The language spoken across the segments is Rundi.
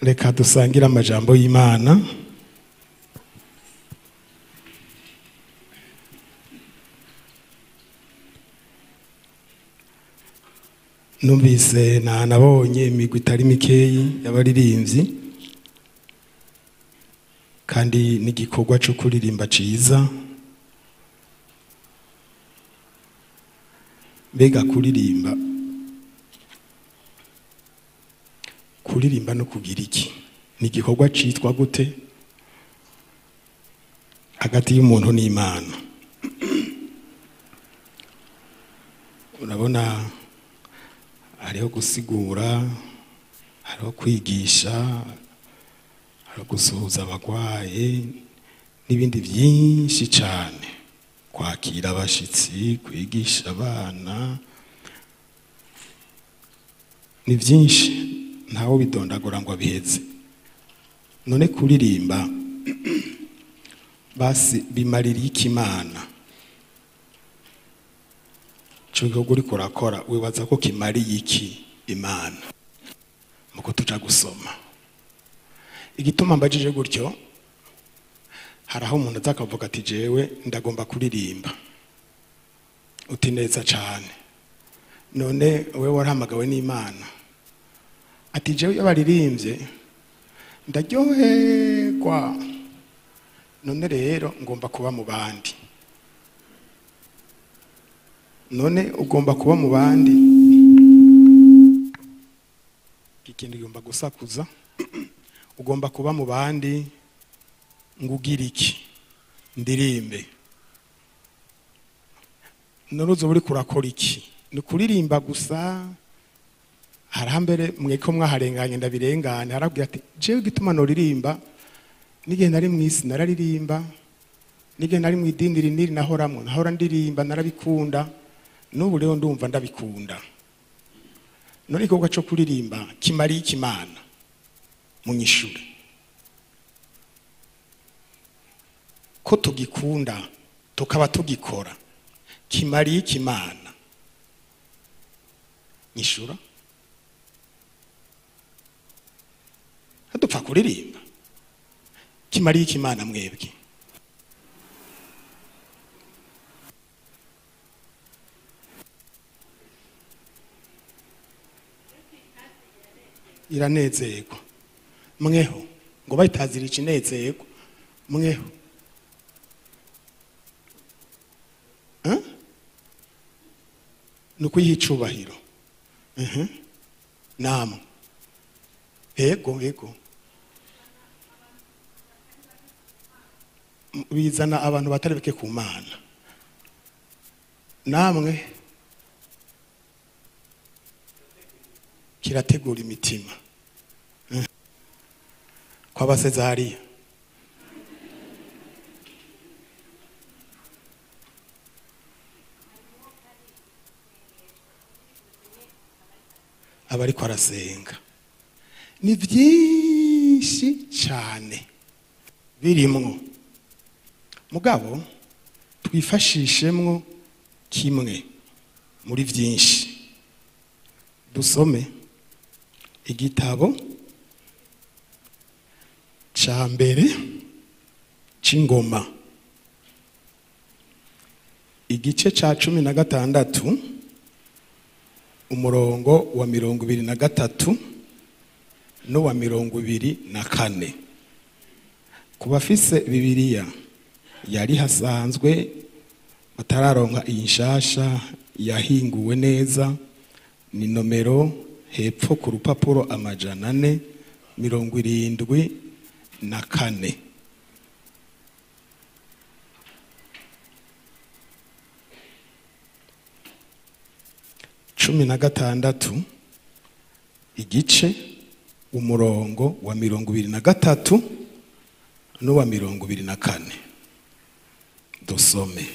Reka dusangire amajambo y'Imana. Numvise nabonye imigwi itari mikeyi y'abaririmbyi, kandi n'igikorwa cyo kuririmba ciza. Mbega kuririmba no kugira iki? Ni igikorwa citwa gute hagati y'umuntu n'Imana? Urabona hariho gusigura, hariho kwigisha, hariho gusuhuza abagwaye n'ibindi byinshi cyane, kwakira abashitsi, kwigisha abana, ni byinshi ntawo bidondagura ngo abiheze. None kuririmba basi bimarira iki Imana? Ico gikorwa uriko urakora wibaza ko kimariye iki Imana? Muko tuja gusoma. Igituma mbajije gutyo, hari aho umuntu aza akavuga ati jewe ndagomba kuririmba, uti neza cane. None wewe warahamagawe n'Imana? Ati jewe iyo baririmbye ndaryoherwa, none rero ngomba kuba mu bandi. None ugomba kuba mu bandi, ikindi ugomba gusakuza, ugomba kuba mu bandi ngugira iki? Ndirimbe. None uzoba uriko urakora iki? Ni kuririmba gusa? Harambere mweko mwaharenganye ndabirengane, harabwira ati jewe igituma noririmba, n'igihe nari mw'isi nararirimba, n'igihe nari mw'idini riniri nahoramwo nahora ndirimba, narabikunda, n'ubu rero ndumva ndabikunda. None igikorwa co kuririmba kimariye iki Imana? Munyishure. Ko tugikunda tukaba tugikora, kimariye iki Imana? Nyishura. Dupfa kuririmba, kimariye iki Imana mwebwe? Iranezerwa mweho, ngo bayitazira ikinezerwa mweho. Ni ukuyiha icubahiro. Namwe ego ego bizana abantu batari bake ku Mana. Namwe kirategura imitima kw'abasezariya. Abariko arasenga ni byinshi cyane birimwo, mugabo twifashishemwo kimwe muri byinshi. Dusome igitabo ca mbere c'ingoma, igice ca 16 umurongo wa 23 n'uwa 24. Ku bafise Bibiliya yari hasanzwe batararonka iyi nshasha yahinguwe neza, ni nomero hepfo ku rupapuro 474. 16 igice umurongo wa 23 n'uwa 24. Dusome.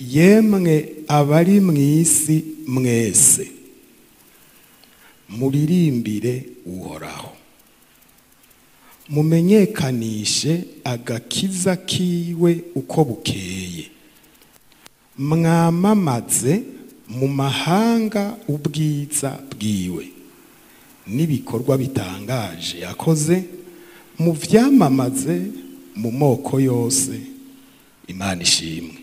Yemwe abari mw'isi mwese, muririmbire Uhoraho, mumenyekanishe agakiza kiwe uko bukeye, mwamamaze mu mahanga ubwiza bwiwe, N'ibikorwa bitangaje yakoze, muvyamamaze mu moko yose. Imana ishimwe.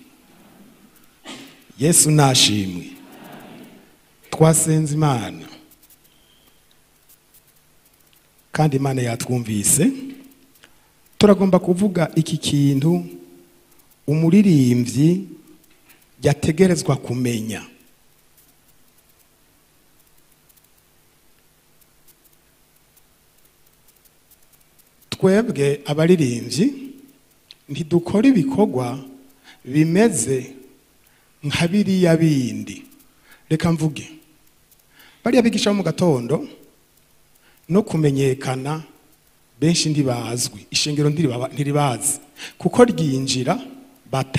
Yesu nashimwe. Twasenze Imana kandi Imana yatwumvise. Turagomba kuvuga iki kintu umuririmbyi yategerezwa kumenya. Twebwe abaririmbyi ntidukora ibikorwa bimeze nka biriya bindi. Reka mvuge, bariya bigisha mu gatondo no kumenyekana benshi ntibazwi, ishengero ntiribazi kuko ryinjira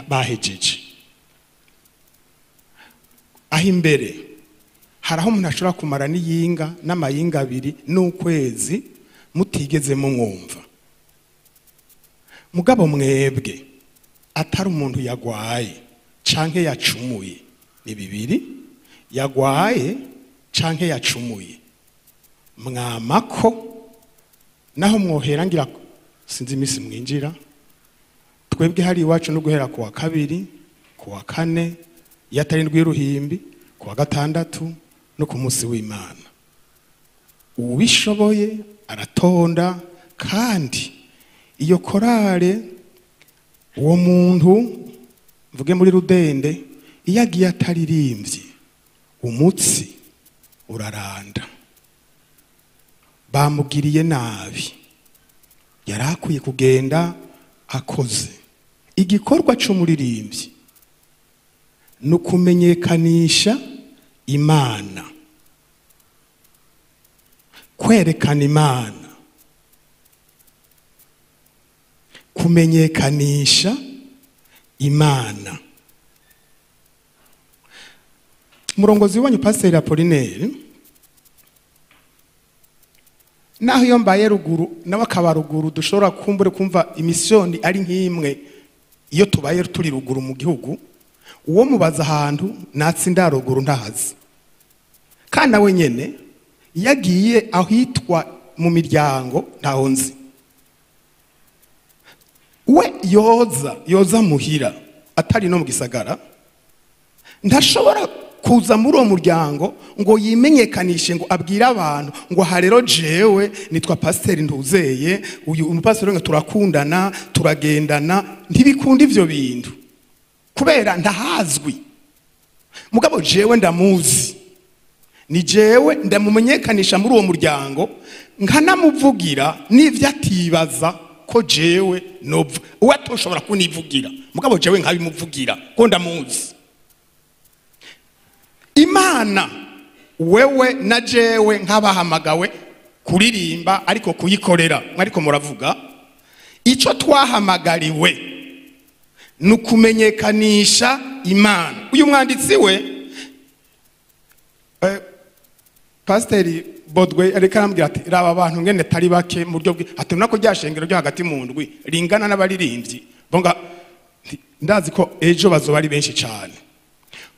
bahejeje. Aho imbere hari aho umuntu ashobora kumara n'iyinga n'amayinga abiri n'ukwezi mutigeze mumwumva. Mugabo mwebwe atari umuntu yagwaye canke yacumuye, ni bibiri, yagwaye canke yacumuye, mwamako naho mwohera ngira sinzi imisi mwinjira. Twebwe hari iwacu no guhera kuwa kabiri, kuwa kane, yatarindwi y'uruhimbi, kuwa gatandatu no ku munsi w'Imana. Uwishoboye aratonda, kandi iyo korale uwo muntu mvuge muri Rudende iyo agiye ataririmbye umutsi uraranda, bamugiriye nabi, yarakwiye kugenda akoze. Igikorwa c'umuririmbyi ni ukumenyekanisha Imana, kwerekana Imana, kumenyekanisha Imana. Umurongozi wanyu Pasiteri Apollinaire, naho iyo mbaye ruguru nawe akaba ruguru, dushobora kumbure kumva imisiyoni ari nk'imwe iyo tubaye turi ruguru mu gihugu. Uwo mubaza ahantu natsinda ruguru ntahazi, kandi nawe nyene yagiye ahitwa mu miryango ntaho nzi. We yoza muhira atari no mu gisagara, ntashobora kuza muri uwo muryango ngo yimenyekanishe ngo abwire abantu ngo aha rero jewe nitwa Pasiteri Ntuzeye, uyu umupasiteri ngo turakundana turagendana. Ntibikunda ivyo bintu kubera ndahazwi. Mugabo jewe ndamuzi, ni jewe ndamumenyekanisha muri uwo muryango, nkanamuvugira n'ivyo atibaza ko jewe nova uwo atoshobora kunivugira, mugabo jewe nkabimuvugira ko ndamuzi. Imana wewe na jewe nk'abahamagawe kuririmba ariko kuyikorera, ariko muravuga ico twahamagariwe ni ukumenyekanisha Imana. Uyu mwanditsi we Pasiteri Bodwe ariko arambwira ati raba abantu ngene tari bake mu buryo ati nako ryashengero ryo hagati mu ndwi ringana n'abaririmbyi bonga, ndazi ko ejo bazoba ari benshi cyane.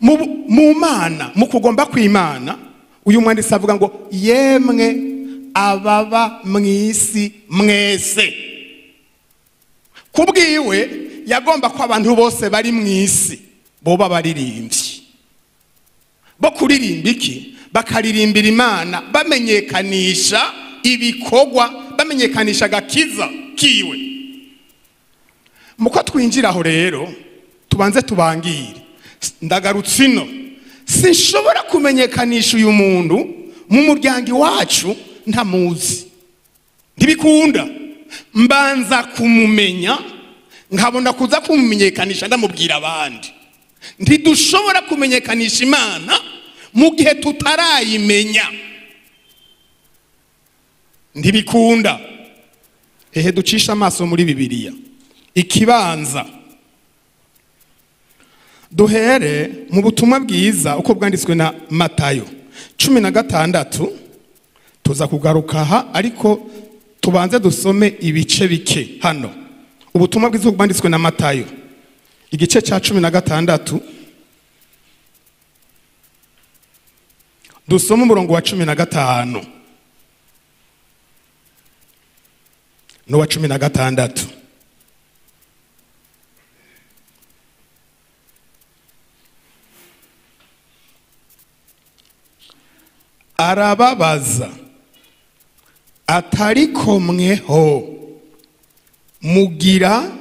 Mu Mana, mu kugomba kw'Imana, uyu mwanditsi avuga ngo yemwe ababa mw'isi mwese. Kubwiwe yagomba ko abantu bose bari mw'isi boba baririmbyi, bo kuririmba iki? Bakaririmbira Imana, bamenyekanisha ibikorwa, bamenyekanisha agakiza kiwe. Muko twinjira aho rero tubanze tubangire. Ndagarutse ino, sinshobora kumenyekanisha uyu muntu mu muryango iwacu ntamuzi, ntibikunda. Mbanza kumumenya nkabona kuza kumumenyekanisha ndamubwira abandi. Ntidushobora kumenyekanisha Imana mu gihe tutarayimenya, ntibikunda. Ehe, ducisha amaso muri Bibiliya ikibanza, duhere mu butumwa bwiza uko bwanditswe na Matayo 16. Tuza kugaruka aha, ariko tubanze dusome ibice bike hano. Ubutumwa bwiza uko bwanditswe na Matayo igice ca 16, dusome umurongo wa 15. n'uwa 16. Arababaza atariko mweho mugira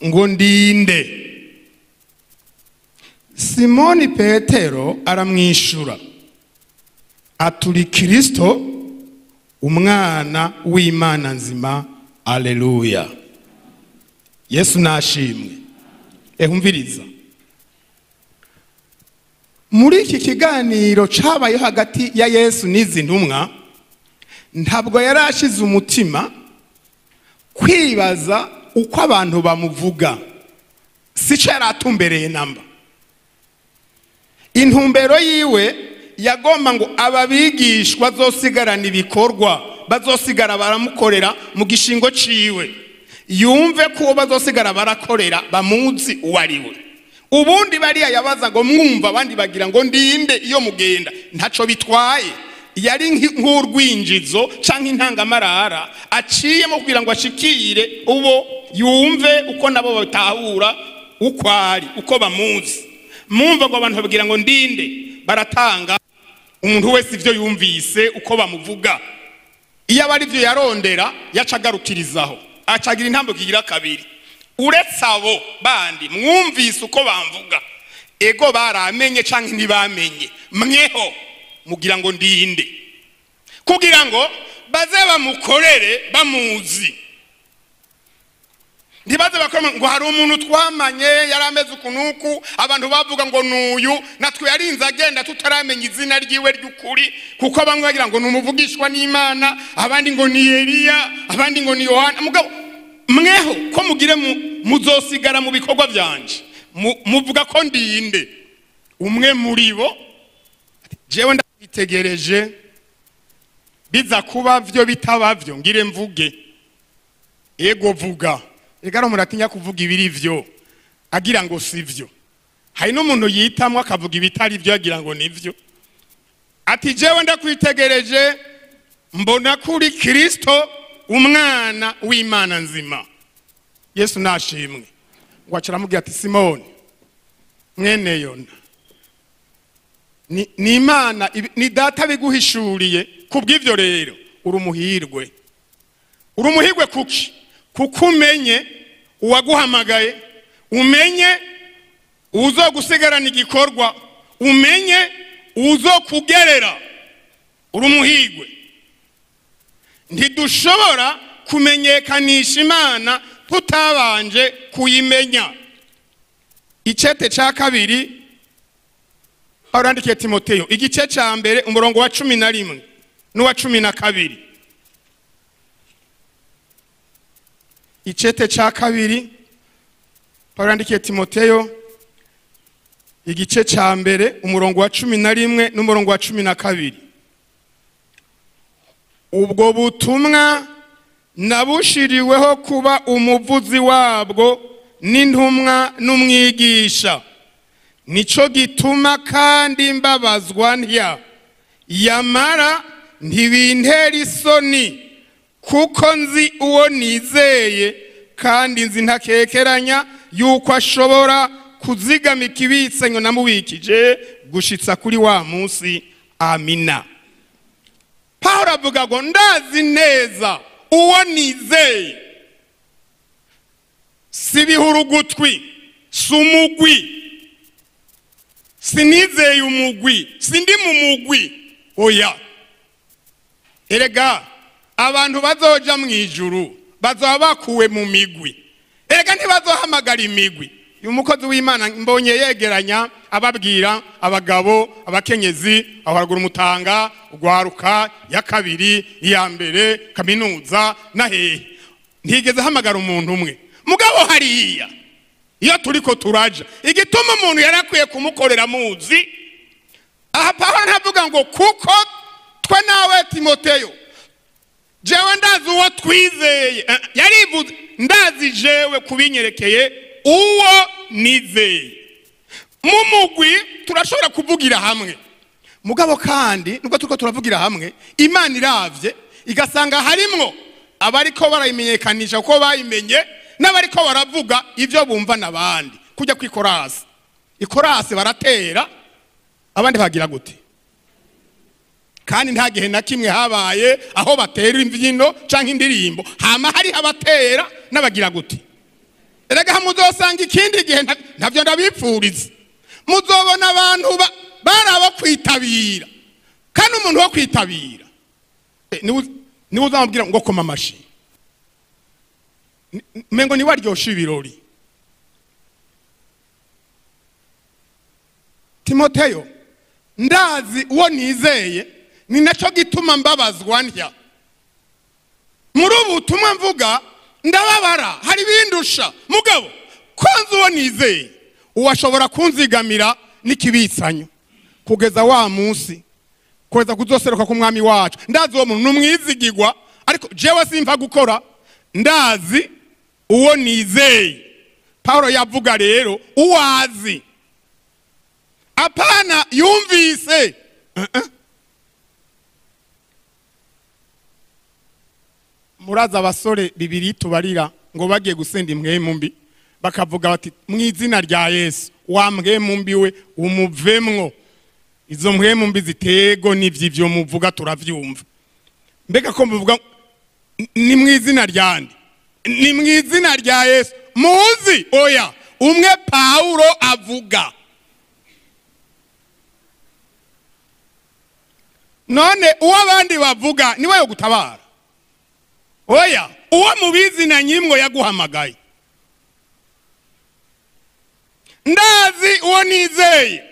ngo ndinde? Simoni Petero aramwishura aturi Kristo umwana w'Imana nzima. Alleluya. Yesu nashimwe. Ehumviriza, muri iki kiganiro cabaye hagati ya Yesu n'izi ntumwa, ntabwo yarashize umutima kwibaza uko abantu bamuvuga, sico yaratumbereye namba. Intumbero yiwe yagomba ngo ababigishwa bazosigarana ibikorwa, bazosigara baramukorera mu gishingo ciwe, yumve ko bazosigara barakorera bamuzi uwariwe. Ubundi bariya yabaza ngo mwumva abandi bagira ngo ndinde iyo mugenda, ntaco bitwaye. Yari nk'urwinjizo canke intangamarara aciyemo kugira ngo ashikire ubo, yumve uko nabo batahura uko ari, uko bamuzi. Mumva ngo abantu bagira ngo ndinde, baratanga umuntu wese ivyo yumvise uko bamuvuga. Iyo abari ivyo yarondera yacagarukirizaho, acagira intambwe igira kabiri. Uretse abo bandi mwumvise uko bamvuga, ego baramenye canke ntibamenye, mweho mugira ngo ndinde, kugira ngo baze bamukorere bamuzi. Ntibaze bakoma ngo hari umuntu twamanye yarameze ukunuku, abantu bavuga ngo nuyu, natwe yarinze agenda tutaramenya izina ryiwe ry'ukuri, kuko bamwe bagira ngo numuvugishwa n'Imana, abandi ngo ni Eliya, abandi ngo ni Yohana. Mugabo mweho ko mugire muzosigara mu bikorwa byanje, muvuga ko ndinde. Umwe muri bo, jewe ndakwitegereje, biza kuba vyo bitaba vyo ngire mvuge. Ego vuga. Egaro muratinya kuvuga ibiri vyo agira ngo sivyo. Hari n'umuntu yitamwe akavuga ibitari vyo agira ngo nivyo. Ati jewe ndakwitegereje mbona kuri Kristo umwana w'Imana nzima. Yesu nashimwe. Ngo acaramubwira ati Simoni mwene Yona, ni Imana ni data biguhishuriye, kubw'ivyo rero urumuhirwe. Urumuhirwe kuki? Kuko umenye uwaguhamagaye, umenye uzogusigarana igikorwa, umenye uzokugerera. Urumuhirwe. Ntidushobora kumenyekanisha Imana tutabanje kuyimenya. Icete ca kabiri Paulo yandikiye Timoteyo, igice ca mbere umurongo wa 11 n'uwa 12. Icete ca kabiri Paulo yandikiye Timoteyo, igice ca mbere umurongo wa 11 n'umurongo wa 12. Ubwo butumwa nabushiriweho kuba umuvuzi wabwo n'intumwa n'umwigisha, nico gituma kandi mbabazwa ntya, yamara ntibintera isoni, kuko nzi uwo nizeye, kandi nzi ntakekeranya yuko ashobora kuzigama ikibitsenyo namubikije gushitsa kuri wa munsi. Amina. Paulo avuga ngo ndazi neza uwo nizeye, si bihurugutwi, si umugwi, sinizeye umugwi, sindi mu mugwi, oya. Erega abantu bazoja mu ijuru bazoba bakuwe mu migwi. Erega ntibazohamagara imigwi. Uyu mukozi w'Imana mbonye yegeranya ababwira abagabo, abakenyezi, abaragura umutanga, ugwaruka ya kabiri, iya mbere, kaminuza na hehe. Ntigeze hamagara umuntu umwe. Mugabo hariya iyo turiko turaja, igituma umuntu yarakwiye kumukorera muzi. Aha Paulo ntavuga ngo kuko twe nawe Timoteyo, jewe ndazi uwo twizeye, yarivuze ndazi jewe kubinyerekeye uwo nizeye. Mu mugwi turashobora kuvugira hamwe, mugabo kandi nubwo turiko turavugira hamwe, Imana iravye igasanga harimwo Abariko barayimenyekanisha ko bayimenye, n'abariko baravuga ivyo bumva n'abandi. Kujya kwikorasi, ikorasi baratera abandi bagira gute? Kandi nta gihe na kimwe habaye aho batera imbyino canke indirimbo hama hari abatera n'abagira gute. Erega muzosanga ikindi gihe, ntavyo ndabipfuriza, muzobona abantu baraba kwitabira. Kandi umuntu wo kwitabira niwe uzamubwira ngo koma amashi, mengo ni waryosha ibirori. Timoteyo, ndazi uwo nizeye, ni nacyo gituma mbabazwa ntya. Muri ubu butumwa mvuga ndababara, hari bindusha, mugabo ko nzi uwo nizeye, uwashobora kunzigamira n'ikibitsanyo kugeza wa munsi, kugeza kuzoseruka ku mwami wacu. Ndazi uwo muntu numwizigirwa, ariko jewe simva gukora, ndazi uwo nizeye. Paulo yavuga rero uwazi, apana yumvise. Muraza abasore bibiri tubarira ngo bagiye gusenda impwemu mbi, bakavuga bati mu izina rya Yesu wa mpwemu mbi we umuvemwo. Izo mpwemu mbi zitego n'ivyivyo muvuga turavyumva. Mbega ko muvuga ni mu izina ryande? Ni mu izina rya Yesu muzi? Oya, umwe Paulo avuga. None uwo abandi bavuga niwe yo gutabara? Oya, uwo mubizi na nyimwo yaguhamagaye. Ndazi uwo nizeye.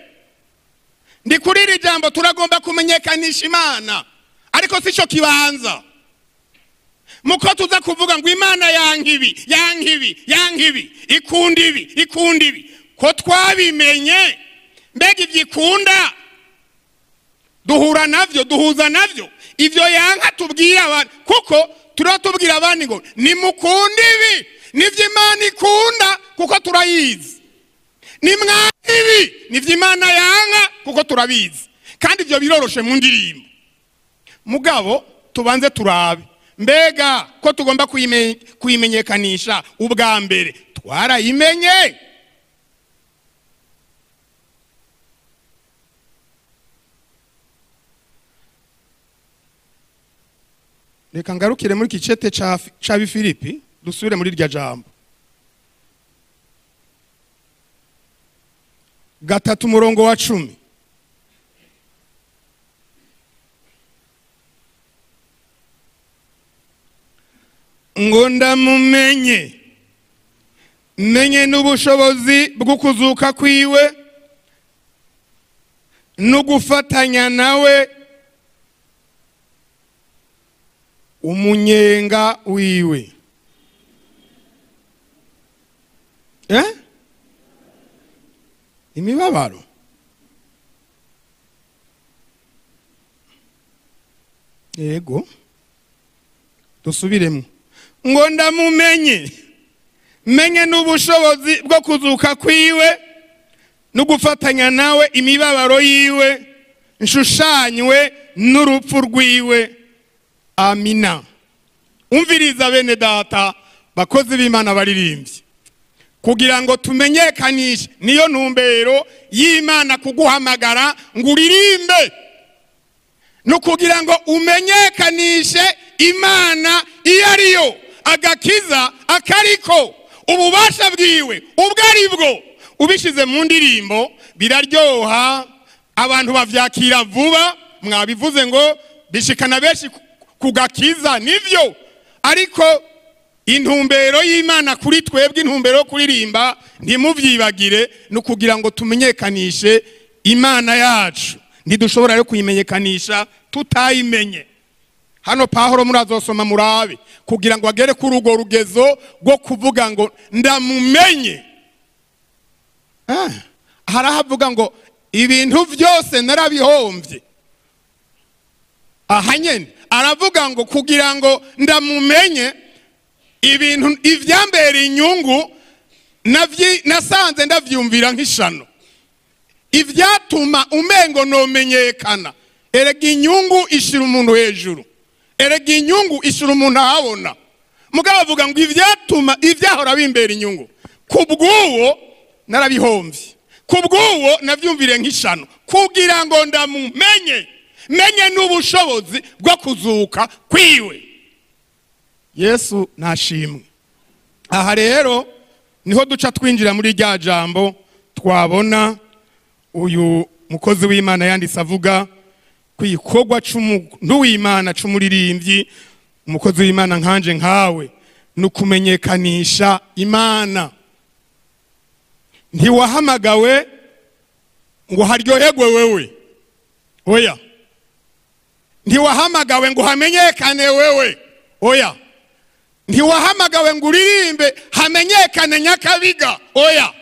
Ndi kuri iri jambo turagomba kumenyekanisha Imana, ariko sico kibanza. Muko tuza kuvuga ngo Imana yankibi, yankibi, yankibi, ikunda ibi, ikunda ibi, ko twabimenye. Mbega ivyikunda duhura navyo, duhuza navyo. Ivyo yanka tubwira abantu, kuko turatubwira abandi ngo nimukunda ibi, nivyo Imana ikunda kuko turayizi. Nimwanka ibi, nivyo Imana yanka kuko turabizi. Kandi ivyo biroroshe mu ndirimbo. Mugabo tubanze turabe, mbega ko tugomba kuyimenyekanisha ubwa mbere twarayimenye? Reka ngarukire muri kicete ca Bifilipi, dusubire muri rya jambo 3 murongo wa 10. Ngo ndamumenye, menye n'ubushobozi bwo kuzuka kwiwe no gufatanya nawe umunyenga wiwe. Imibabaro. Yego, dusubiremo. Ngo ndamumenye, menye n'ubushobozi bwo kuzuka kwiwe no gufatanya nawe imibabaro yiwe, nshushanywe n'urupfu rwiwe. Amina. Umviriza bene data, bakozi b'Imana baririmbye, kugira ngo tumenyekanishe, niyo ntumbero y'Imana kuguhamagara ngo uririmbe, no kugira ngo umenyekanishe Imana iyo ariyo, agakiza akariko, ububasha bwiwe ubwo aribwo. Ubishize mu ndirimbo biraryoha, abantu bavyakira vuba. Mwabivuze ngo bishikana benshi kugakiza, nivyo. Ariko intumbero y'Imana kuri twebwe, intumbero yo kuririmba ntimuvyibagire, no kugira ngo tumenyekanishe Imana yacu. Ntidushobora rero kuyimenyekanisha tutayimenye. Hano Pahoro murazosoma murabe, kugira ngo agere kuri urwo rugezo rwo kuvuga ngo ndamumenye. Harahavuga ngo ibintu vyose narabihomvye. Aha nyene aravuga ngo kugira ngo ndamumenye, ibintu ivyambera inyungu nasanze ndavyumvira nk'ishano. Ivyatuma umengo nomenyekana. Erega inyungu ishira umuntu hejuru, erega inyungu ishira umuntu ahabona. Mugabo avuga ngo ivyatuma ivyahora bimbera inyungu, kubw'uwo narabihomvye, kubw'uwo navyumvire nk'ishano, kugira ngo ndamumenye, menye n'ubushobozi bwo kuzuka kwiwe. Yesu nashimwe. Aha rero niho duca twinjira muri rya jambo twabona uyu mukozi w'Imana yanditse avuga ko igikorwa c'umuntu w'Imana c'umuririmbyi, umukozi w'Imana nkanje nkawe, ni ukumenyekanisha Imana. Ntiwahamagawe ngo haryoherwe wewe, oya. Ntiwahamagawe ngo hamenyekane wewe, oya. Ntiwahamagawe ngo uririmbe hamenyekane Nyakabiga, oya.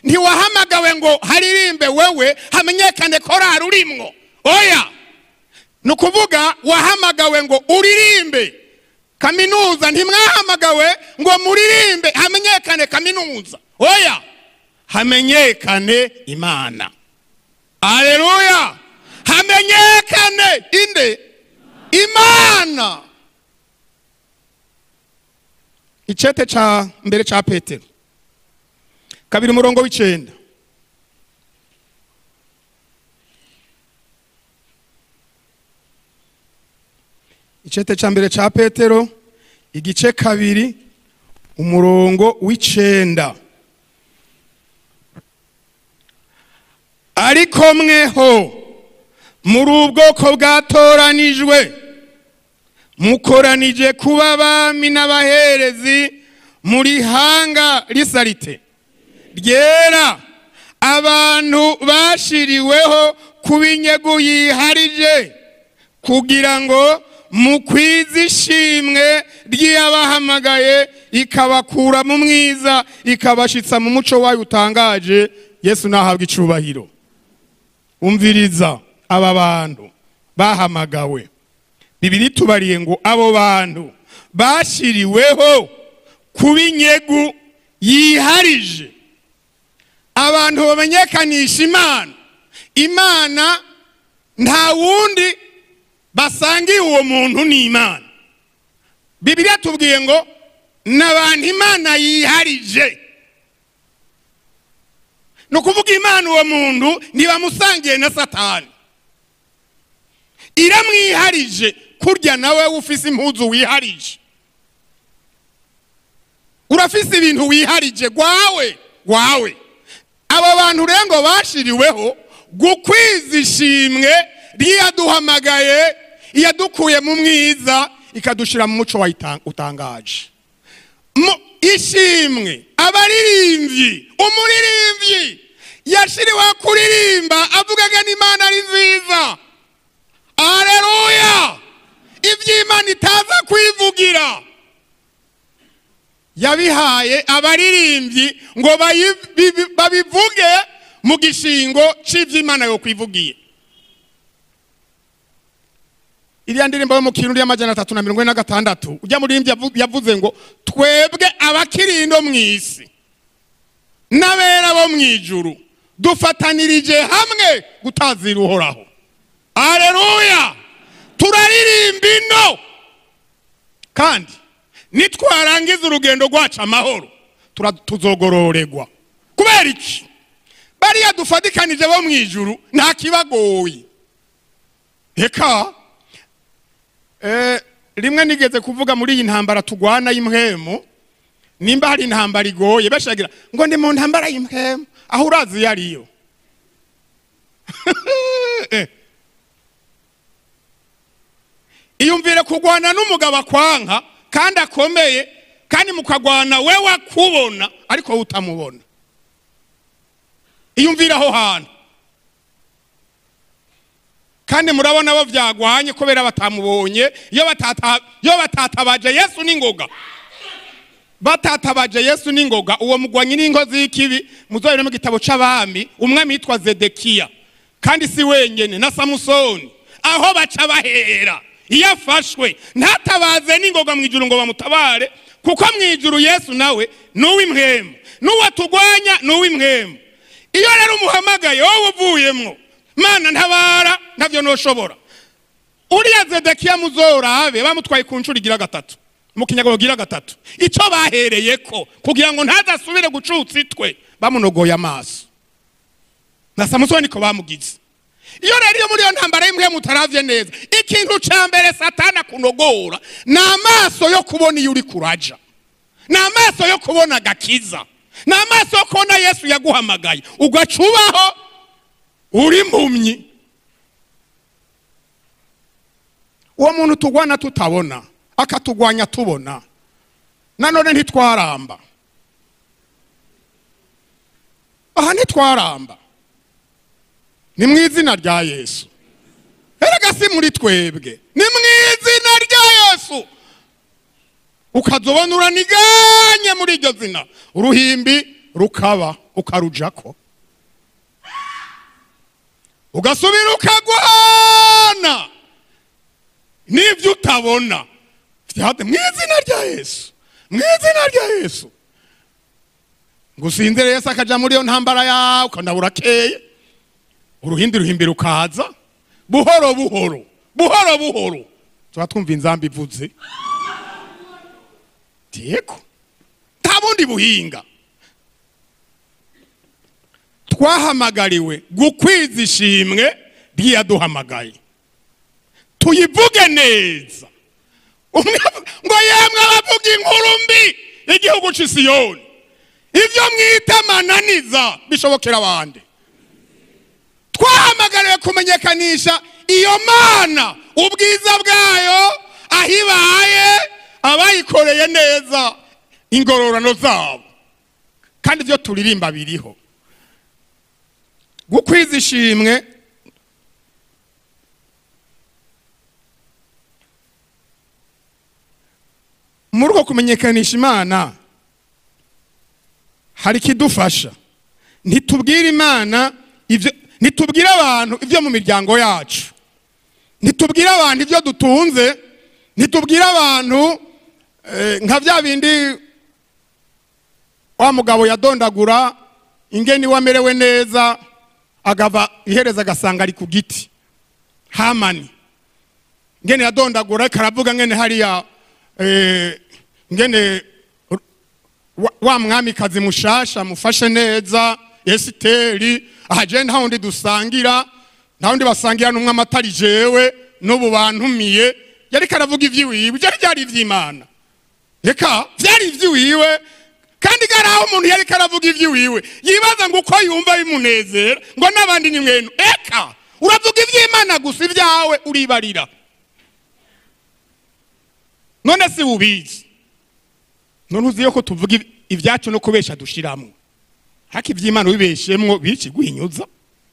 Ntiwahamagawe ngo haririmbe wewe hamenyekane korari urimwo, oya. Ni ukuvuga wahamagawe ngo uririmbe kaminuza, ntimwahamagawe ngo muririmbe hamenyekane kaminuza, oya. Hamenyekane Imana. Haleluya. Hamenyekane inde? Imana. Icete ca mbere ca Petero 2 umurongo w'9. Icete ca mbere ca Petero igice 2 umurongo w'9. Ariko mweho muri ubwoko bwatoranijwe, mukoranije kuba abami n'abaherezi muri hanga risarite ryera, abantu bashiriweho kuba inyegu yiharije, kugira ngo mukwize ishimwe ry'abahamagaye, ikabakura mu mwiza ikabashitsa mu muco wayo utangaje. Yesu nahabwa icubahiro. Umviriza aba bantu bahamagawe. Bibiri tubariye ngo abo bantu bashiriweho kuba inyegu yiharije, abantu bamenyekanisha Imana. Imana nta wundi basangiye uwo muntu ni Imana. Bibiliya tubwiye ngo n'abantu Imana yiharije. Ni ukuvuga Imana uwo muntu ntibamusangiye na Satani, iramwiharije. Kurya nawe ufise impuzu wiharije, urafise ibintu wiharije gwawe gwawe. Aba bantu rero ngo bashiriweho gukwiza ishimwe ryaduhamagaye, iyadukuye mu mwiza ikadushira mu muco utangaje. Ishimwe abaririmbyi, umuririmbyi yashiriwe kuririmba avugaga n'Imana ari nziza. Haleluya. Ivy'Imana itaza kwivugira yabihaye abaririmbyi ngo babivuge mu gishingo c'ivy'Imana yo kwivugiye. Iriya ndirimbo yo mu Kirundi y'amajana 346 ujya muririmbyi yavuze ngo twebwe abakirindo mw'isi n'abera bo mw'ijuru dufatanirije hamwe gutazira Uhoraho. Haleluya. Turaririmba ino, kandi nitwarangiza urugendo rwacu amahoro tuzogororerwa. Kubera iki? Bariya dufatikanije bo mw'ijuru nta kibagoye. Eka rimwe nigeze kuvuga muri iyi ntambara tugwana y'impwemu, nimba hari intambara igoye bashagira ngo ndi mu ntambara y'impwemu, aho urazi yariyo. Iyumvire kugwana n'umugabo akwanka kandi akomeye, kandi mukagwana wewe akubona ariko utamubona. Iyumvire aho hantu. Kandi murabona bo vyagwanye kubera batamubonye, iyo batatabaje Yesu n'ingoga. Batatabaje Yesu n'ingoga, uwo mugwanyi n'inkozi y'ikibi muzobere mu gitabo c'abami, umwami yitwa Zedekiya. Kandi si wenyene na Samusoni, aho baca bahera iyo afashwe ntatabaze n'ingoga mw'ijuru ngo bamutabare, kuko mw'ijuru Yesu nawe n'uw'impwemu, n'uwatugwanya n'uw'impwemu. Iyo rero umuhamagaye wowe uvuyemwo, Mana ntabara, ntavyo noshobora. Uriya Zedekiya muzorabe bamutwaye ku nshuro igira gatatu. Mu kinyago gira gatatu ico bahereyeko kugira ngo ntazasubire gucutsa itwe, bamunogoye amaso. Na Samusoni ko bamugize. Iyo rero iyo muri iyo ntambara y'imwe mutaravye neza, ikintu ca mbere Satana kunogora ni amaso yo kubona iyo uri kuraja, ni amaso yo kubona agakiza, ni amaso yo kubona Yesu yaguhamagaye, ugacubaho uri impumyi. Uwo muntu tugwana tutabona, akatugwanya tubona, nanone ntitwaramba. Aha ntitwaramba. Ni mu izina rya Yesu. Erega si muri twebwe, ni mu izina rya Yesu. Ukazobona uraniganye muri iryo zina, uruhimbi rukaba ukarujako, ugasubira ukagwana n'ibyo utabona. Mu izina rya Yesu, mu izina rya Yesu. Ngusinzire Yesu akaja muri iyo ntambara yawe, ukabona burakeye, uruhindi ruhimbi rukaza buhoro buhoro buhoro buhoro, tuba twumva inzamba ivuze. Yego, nta bundi buhinga. Twahamagariwe gukwiza ishimwe ry'iyaduhamagaye, tuyivuge neza. Ngo yemwe abavuga inkuru mbi igihugu c'Isiyoni, ivyo mwita amananiza bishobokera abandi. Twahamagariwe kumenyekanisha iyo Mana, ubwiza bwayo, aho ibaye, abayikoreye neza, ingororano zabo. Kandi ibyo turirimba biriho. Gukwiza ishimwe muri uko kumenyekanisha Imana hari ikidufasha. Ntitubwire Imana ivyo, ntitubwire abantu ibyo mu miryango yacu, ntitubwire abantu ibyo dutunze, ntitubwire abantu nka bya bindi wa mugabo yadondagura ingeni wamerewe neza, agava ihereza agasanga ari ku giti. Hamani ngene yadondagura karavuga ngene hariya ngene wa mwamikazi mushasha mufashe neza Esiteri, ahaje nta wundi dusangira, nta wundi basangira n'umwe amatari jewe n'ubu bantumiye. Yari karavuga ivy'iwiwe, byari byari ivy'Imana. Reka byari ivy'iwiwe, kandi garaho umuntu yari karavuga ivy'iwiwe yibaza ngo uko yumva bimunezera ngo n'abandi ni mwenu. Eka uravuga ivy'Imana gusa, ibyawe uribarira. None si ubizi? None uzi ko tuvuga ivyacu no kubesha dushiramwo? Haki ivy'Imana ubibeshemwo bikiguhinyuza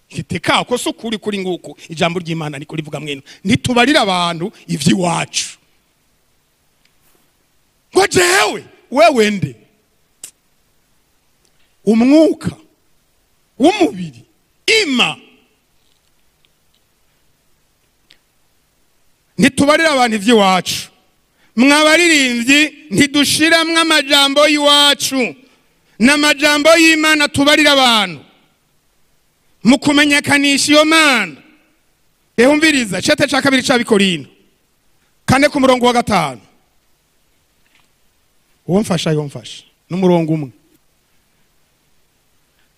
kiteka ko sukuri kuri nguko ijambo ry'Imana niko rivuga mwenu. Ntitubarira abantu ivy'iwacu ngo jewe wewe nde umwuka w'umubiri ima. Ntitubarira abantu ivy'iwacu. Mwabaririmbyi ntidushiramwe amajambo y'iwacu n'amajambo y'Imana tubarira abantu mu kumenyekanisha iyo Mana. Ehumviriza cete ca kabiri c'Abikorino 4 ku murongo wa 5. Uwo mfasha yomfasha n'umurongo umwe.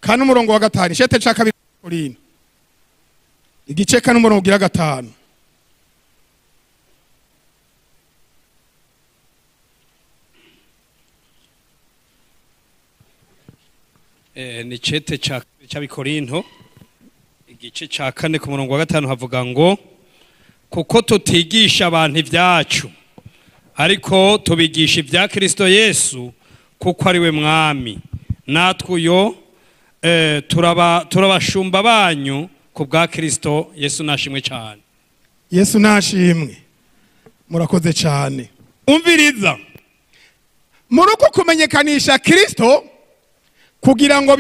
4 umurongo wa 5 cete ca kabiri c'Abikorino igice 4 umurongo ugira 5. Ni cete c'Abikorinto igice ca 4 ku murongo wa 5 havuga ngo kuko tutigisha abantu ibyacu ariko tubigisha ibya Kristo Yesu kuko ari we mwami, natwe uyo turabashumba banyu ku bwa Kristo Yesu. Nashimwe cyane. Yesu nashimwe. Murakoze cyane. Umviriza, muri uko kumenyekanisha Kristo kugira ngo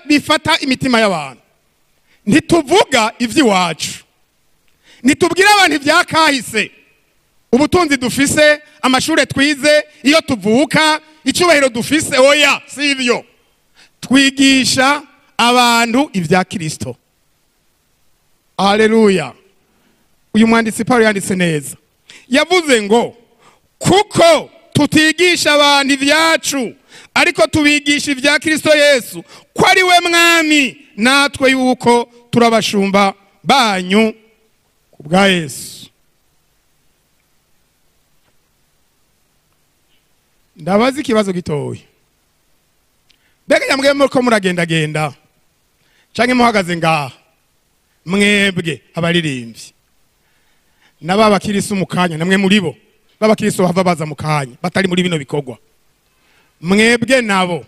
bifata imitima y'abantu, ntituvuga ivy'iwacu, ntitubwira abantu ivyakahise, ubutunzi dufise, amashure twize, iyo tuvuka, icyubahiro dufise. Oya, si ivyo. Twigisha abantu ivya Kristo. Haleluya. Uyu mwanditsi Paulo yanditse neza, yavuze ngo kuko Tutigisha abantu ibyacu, ariko tubigisha ibya Kristo Yesu, ko ari we mwami, natwe yuko turabashumba banyu ku bwa Yesu. Ndabaza ikibazo gitoya. Mbega nyamwe muriko muragendagenda canke muhagaze ngaha, mwebwe abaririmbyi n'ababakirisu mu kanya, namwe muri bo babakirisu bava baza mu kanya batari muri bino bikorwa, mwebwe nabo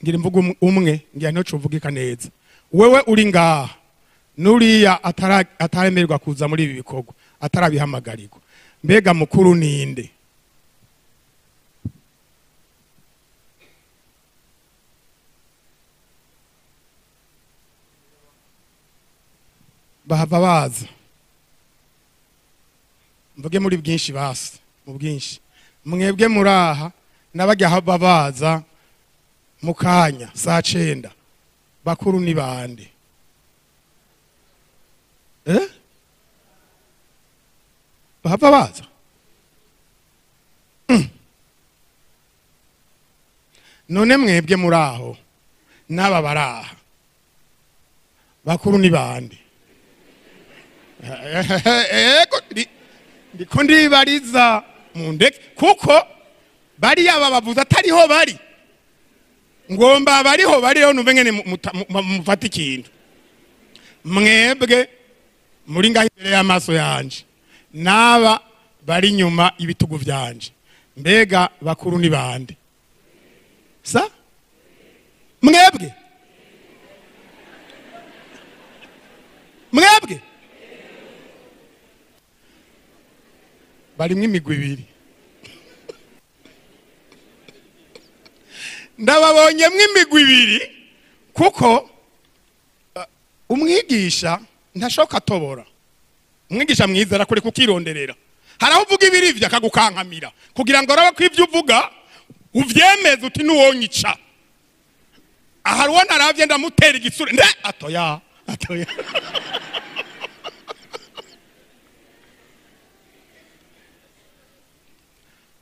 ngira mvuga umwe, ngira ntico uvugika neza. Wewe uri ngaha nuriya ataremerwa kuza muri ibi bikorwa, atarabihamagarirwa, mbega mukuru ninde? Bahava baza mvuge muri bwinshi, basi mu bwinshi mwebwe muraha n'abajya hava baza mu kanya saa 9, bakuru ni bande? Bahava baza none mwebwe muraho n'aba baraha bakuru ni bande? Ego ndiko ndibariza mundeke, kuko bariya babavuza atariho bari, ngomba bariho bariho numve ngene mufata ikintu. Mwebwe muri ngaho imbere y'amaso yanje n'aba bari nyuma y'ibitugu vyanje, mbega bakuru ni bande? Sa mwebwe mwebwe barimwo imigwi ibiri, ndababonyemwo imigwi ibiri, kuko umwigisha ntashoka atobora. Umwigisha mwiza arakore kukironderera, hari aho uvuga ibirivyo akagukankamira kugira ngo arabe ko ivyo uvuga uvyemeze uti nuwonyica. Ahari uwo naravye ndamutera igitsure nde atoya atoya.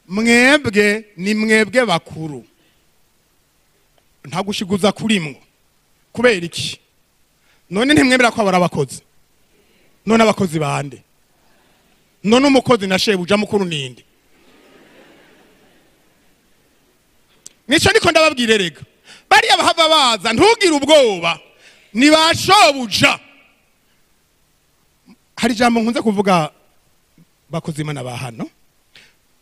Mwebwe ni mwebwe bakuru, nta gushiguza kurimwo. Kubera iki? None ntimwemera ko abari abakozi? None abakozi bande? None umukozi na shebuja mukuru ninde? Nico niko ndababwira erega, bariya bahava baza ntugire ubwoba, ni ba shobuja. Hari ijambo nkunze kuvuga bakozi Imana ba hano,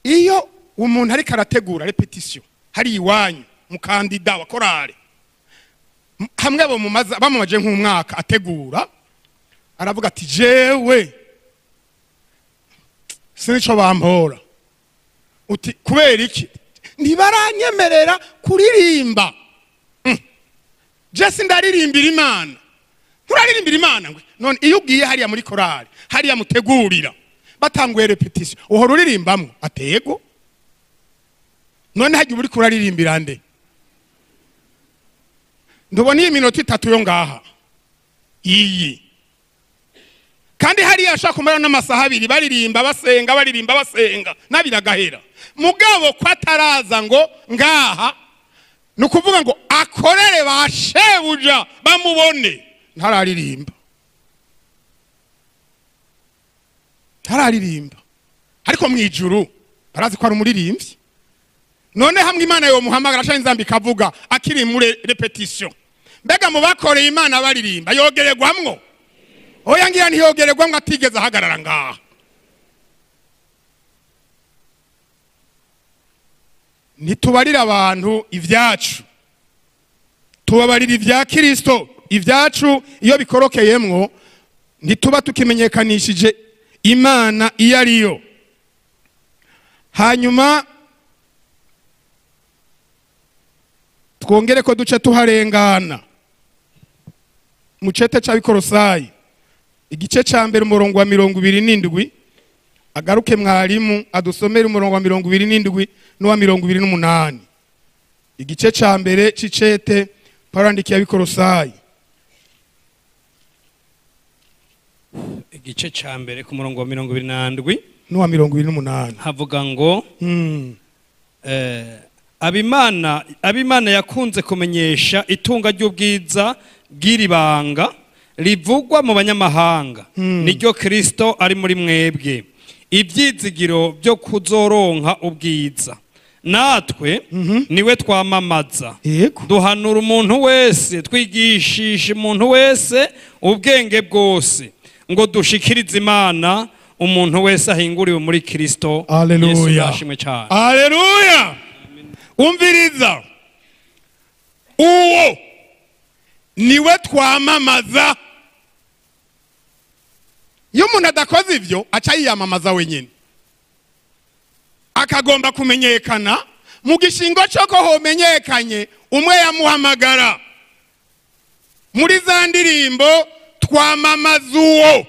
iyo umuntu ariko arategura repetition hari iwanyu mukandida wa korale, hamwe abo bamumaje nk'umwaka ategura, aravuga ati jewe sinico bampora. Uti kubera iki? Ntibaranyemerera kuririmba. Je sindaririmbira Imana. Nturaririmbira Imana ngwe. None iyo ugiye hariya muri korale, hariya mutegurira, batanguye repetition, uhora uririmbamwo atego. None hagiye uri kuraririmbira nde? Ndubona iyi minota 3 yo ngaha iyi, kandi hariya ashaka kumara n'amasaha 2 baririmba basenga baririmba basenga nabiragahera. Mugabo ko ataraza ngo ngaha, nukuvuga ngo akorere ba shebuja bamubone, ntararirimba ntararirimba. Ariko mwijuru barazi ko ari umuririmbyi. None hamwe Imana yo muhamagara ashaka inzambi kavuga akiri muri repetition, mbega mu bakoreye Imana baririmba yogererwamwo? Oya ngira ntiyogererwamwo atigeze ahagarara ngaha. Ntitubarira abantu ivyacu, tubabarira ivya Kristo. Ivyacu iyo bikorokeyemwo ntituba tukimenyekanishije Imana iyo ariyo. Hanyuma twongere ko duce tuharengana mu cete c'Abikorosayi igice ca mbere umurongo wa 27, agaruke mwarimu adusomere umurongo wa 27 n'uwa 28. Igice ca mbere c'icete Paulo yandikiye Abikorosayi. Igice ca mbere ku murongo wa 27 n'uwa 28 havuga ngo abimana yakunze kumenyesha itunga ry'ubwiza bw'iri banga rivugwa mu banyamahanga, niryo Kristo ari muri mwebwe, ibyizigiro byo kuzoronka ubwiza. Natwe niwe twamamaza, duhanura umuntu wese, twigishisha umuntu wese ubwenge bwose, ngo dushikirize Imana umuntu wese ahinguriwe muri Kristo. Haleluya. Haleluya. Umviriza, uwo niwe twamamaza. Iyo umuntu adakoze ivyo aca yiyamamaza wenyine, akagomba kumenyekana. Mu gishingo cyo homenyekanye umwe yamuhamagara muri za ndirimbo twamamaza uwo,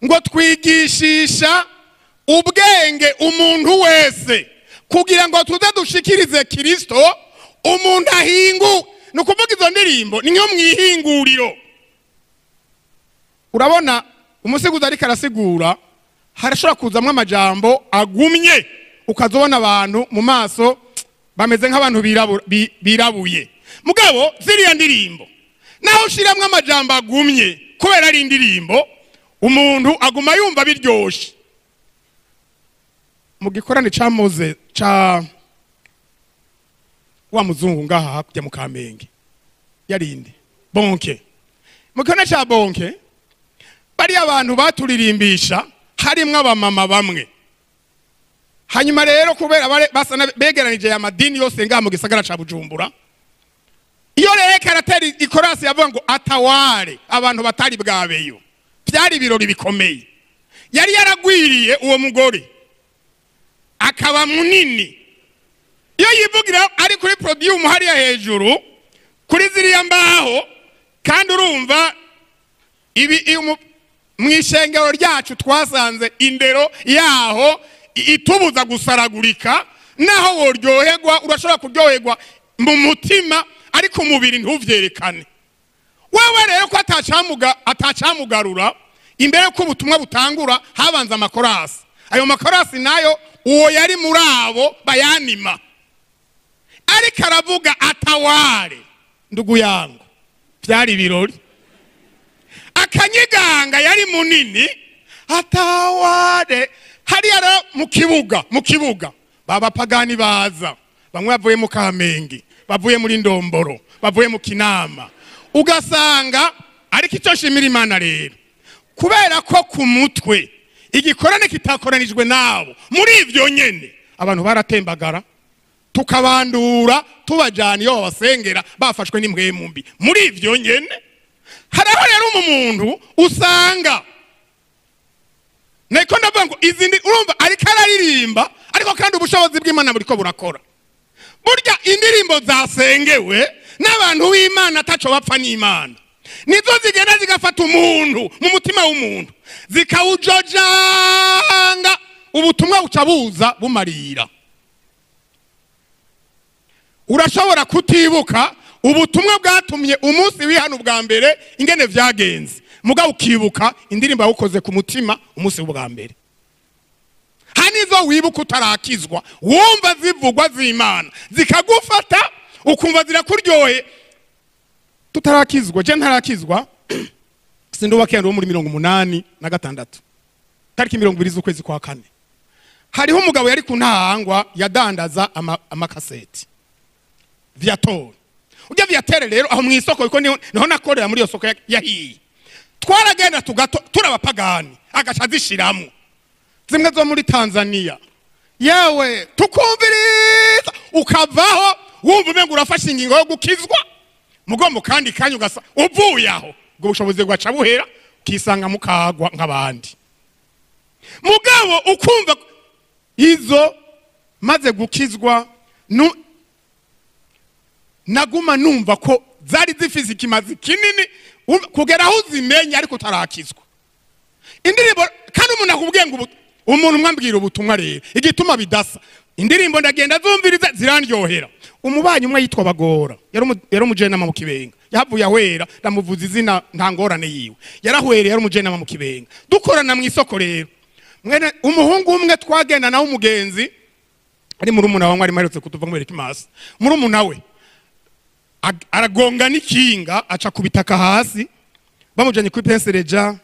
ngo twigishisha ubwenge umuntu wese kugira ngo tuze dushikirize Kristo umuntu ahingu. Ni ukuvuga izo ndirimbo ni nko mwihinguriro. Urabona umusiguzi ariko arasigura, harashobora kuzamwo amajambo agumye, ukazobona abantu mu maso bameze nk'abantu birabuye. Mugabo ziriya ndirimbo naho ushiramwo amajambo agumye, kubera ari indirimbo umuntu aguma yumva biryoshe. Mu gikorane ca Moze ca wa muzungu ngaha hakurya mu Kamenge, yarinde Bonke, mu gikorane ca Bonke bari abantu baturirimbisha harimwo abamama bamwe. Hanyuma rero kubera basa begeranije ya madini yose ngaha mu gisagara ca Bujumbura, iyo rero karateri ikorasi yavuga ngo ataware abantu batari bwabeyo, byari ibirori bikomeye. Yari yaragwiriye uwo mugore akaba munini. Iyo yivugira ari kuri podium hariya hejuru kuri ziriya mbaho, kandi urumva ibi mwishengero ryacu twasanze indero yaho itubuza gusaragurika. Naho woryoherwa urashobora kuryoherwa mu mutima, ariko umubiri ntuvyerekane. Wewe rero ko atacamugarura imbere ko ubutumwa butangura, habanza amakorasi. Ayo makorasi nayo uwo yari muri abo bayanima, ariko aravuga ataware. Ndugu yangu, byari birori. Akanyiganga yari munini, ataware. Hariya mu kibuga babapagani baza, bamwe bavuye mu Kamenge, bavuye muri Ndomboro, bavuye mu Kinama. Ugasanga ariko icyo shimira Imana rero, kubera ko ku mutwe igikorane kitakoranijwe nabo, muri ivyo nyene abantu baratembagara, tukabandura tubajana iyo babasengera bafashwe n'impwemu mbi. Muri ivyo nyene hariho rero umuntu usanga niko ndavuga ngo izindi, urumva ariko araririmba, ariko kandi ubushobozi bw'Imana buriko burakora. Burya indirimbo zasengewe n'abantu b'Imana ataco bapfa n'Imana, nizo zigenda zigafata umuntu mu mutima w'umuntu, zikawujojanga, ubutumwa buca buza bumarira. Urashobora kutibuka ubutumwa bwatumye umunsi wihana ubwa mbere ingene vyagenze, mugabo ukibuka indirimbo yawukoze ku mutima umunsi w'ubwa mbere. Hanizo wibuka utarakizwa, wumva zivugwa z'Imana zikagufata, ukumva zirakuryohe. Tutarakizwa, je ntarakizwa, sindubakenda wo muri 86 tariki 20 z'ukwezi kwa kane, hariho umugabo yari kuntahangwa yadandaza amakaseti Viator. Ujya Viator rero aho mu isoko, iko niho nakorera muri iyo soko yahiye. Twaragenda tugato turabapagani, agaca zishiramo zimwe zo muri Tanzania, yewe tukumviriza ukavaho wumva umengo urafashe ingingo yo gukizwa, mugombo kandi kanyu ugasa uvuye aho ubwo bushobozi bwaca buhera, ukisanga mukagwa nk'abandi. Mugabo ukumva izo maze gukizwa, naguma numva ko zari zifise ikimazi kinini kugera aho uzimenya ariko utarakizwa. Indirimbo kandi umuntu akubwiye ngo umuntu mwambwira ubutumwa rero igituma bidasa, indirimbo ndagenda zumviriza zirandyohera. Umubanyi umwe yitwa Bagora, yari umujenama mu Kibenga, Yahavuye ahwera, ndamuvuza izina nta ngorane yiwe. Yarahwereye yari umujenama mu Kibenga. Dukorana mu isoko rero. Mwene umuhungu umwe twagenda nawe umugenzi ari murumuna wa mwari mperutse kutuva mwereka imasi. Murumuna we aragonga n'ikinga aca kubitaka hasi, bamujanye kuri pensereja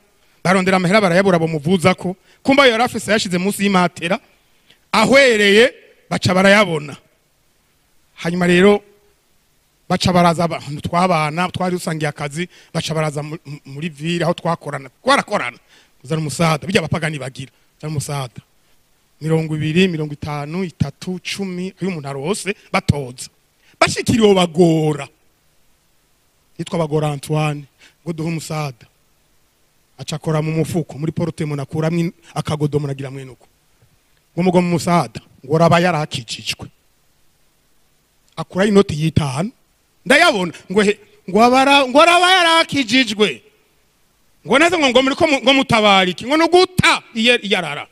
barondera amahera barayabura bamuvuzako. Kumba yari afise yashize munsi y'imatera, ahwereye baca barayabona. Hanyuma rero baca baraza abantu twabana twari dusangiye akazi, baca baraza muri ville aho twakorana, twarakorana uzana umusada bijya abapagani bagira uzana umusada 20, 50, 3, 10 ayo umuntu arose batoza bashikiriwe bagora. Yitwa Bagora Antoine ngo duhe umusada, acakora mu mufuko muri porte mu nakuramwe akagodo munagira mwenuko ngo mugo mu musada ngo raba yarakijijwe, akura inoti y'itanu ndayabona ngo he ngo abara ngo raba yarakijijwe ngo naze ngo muri ko ngo mutabariki ngo nuguta iyarara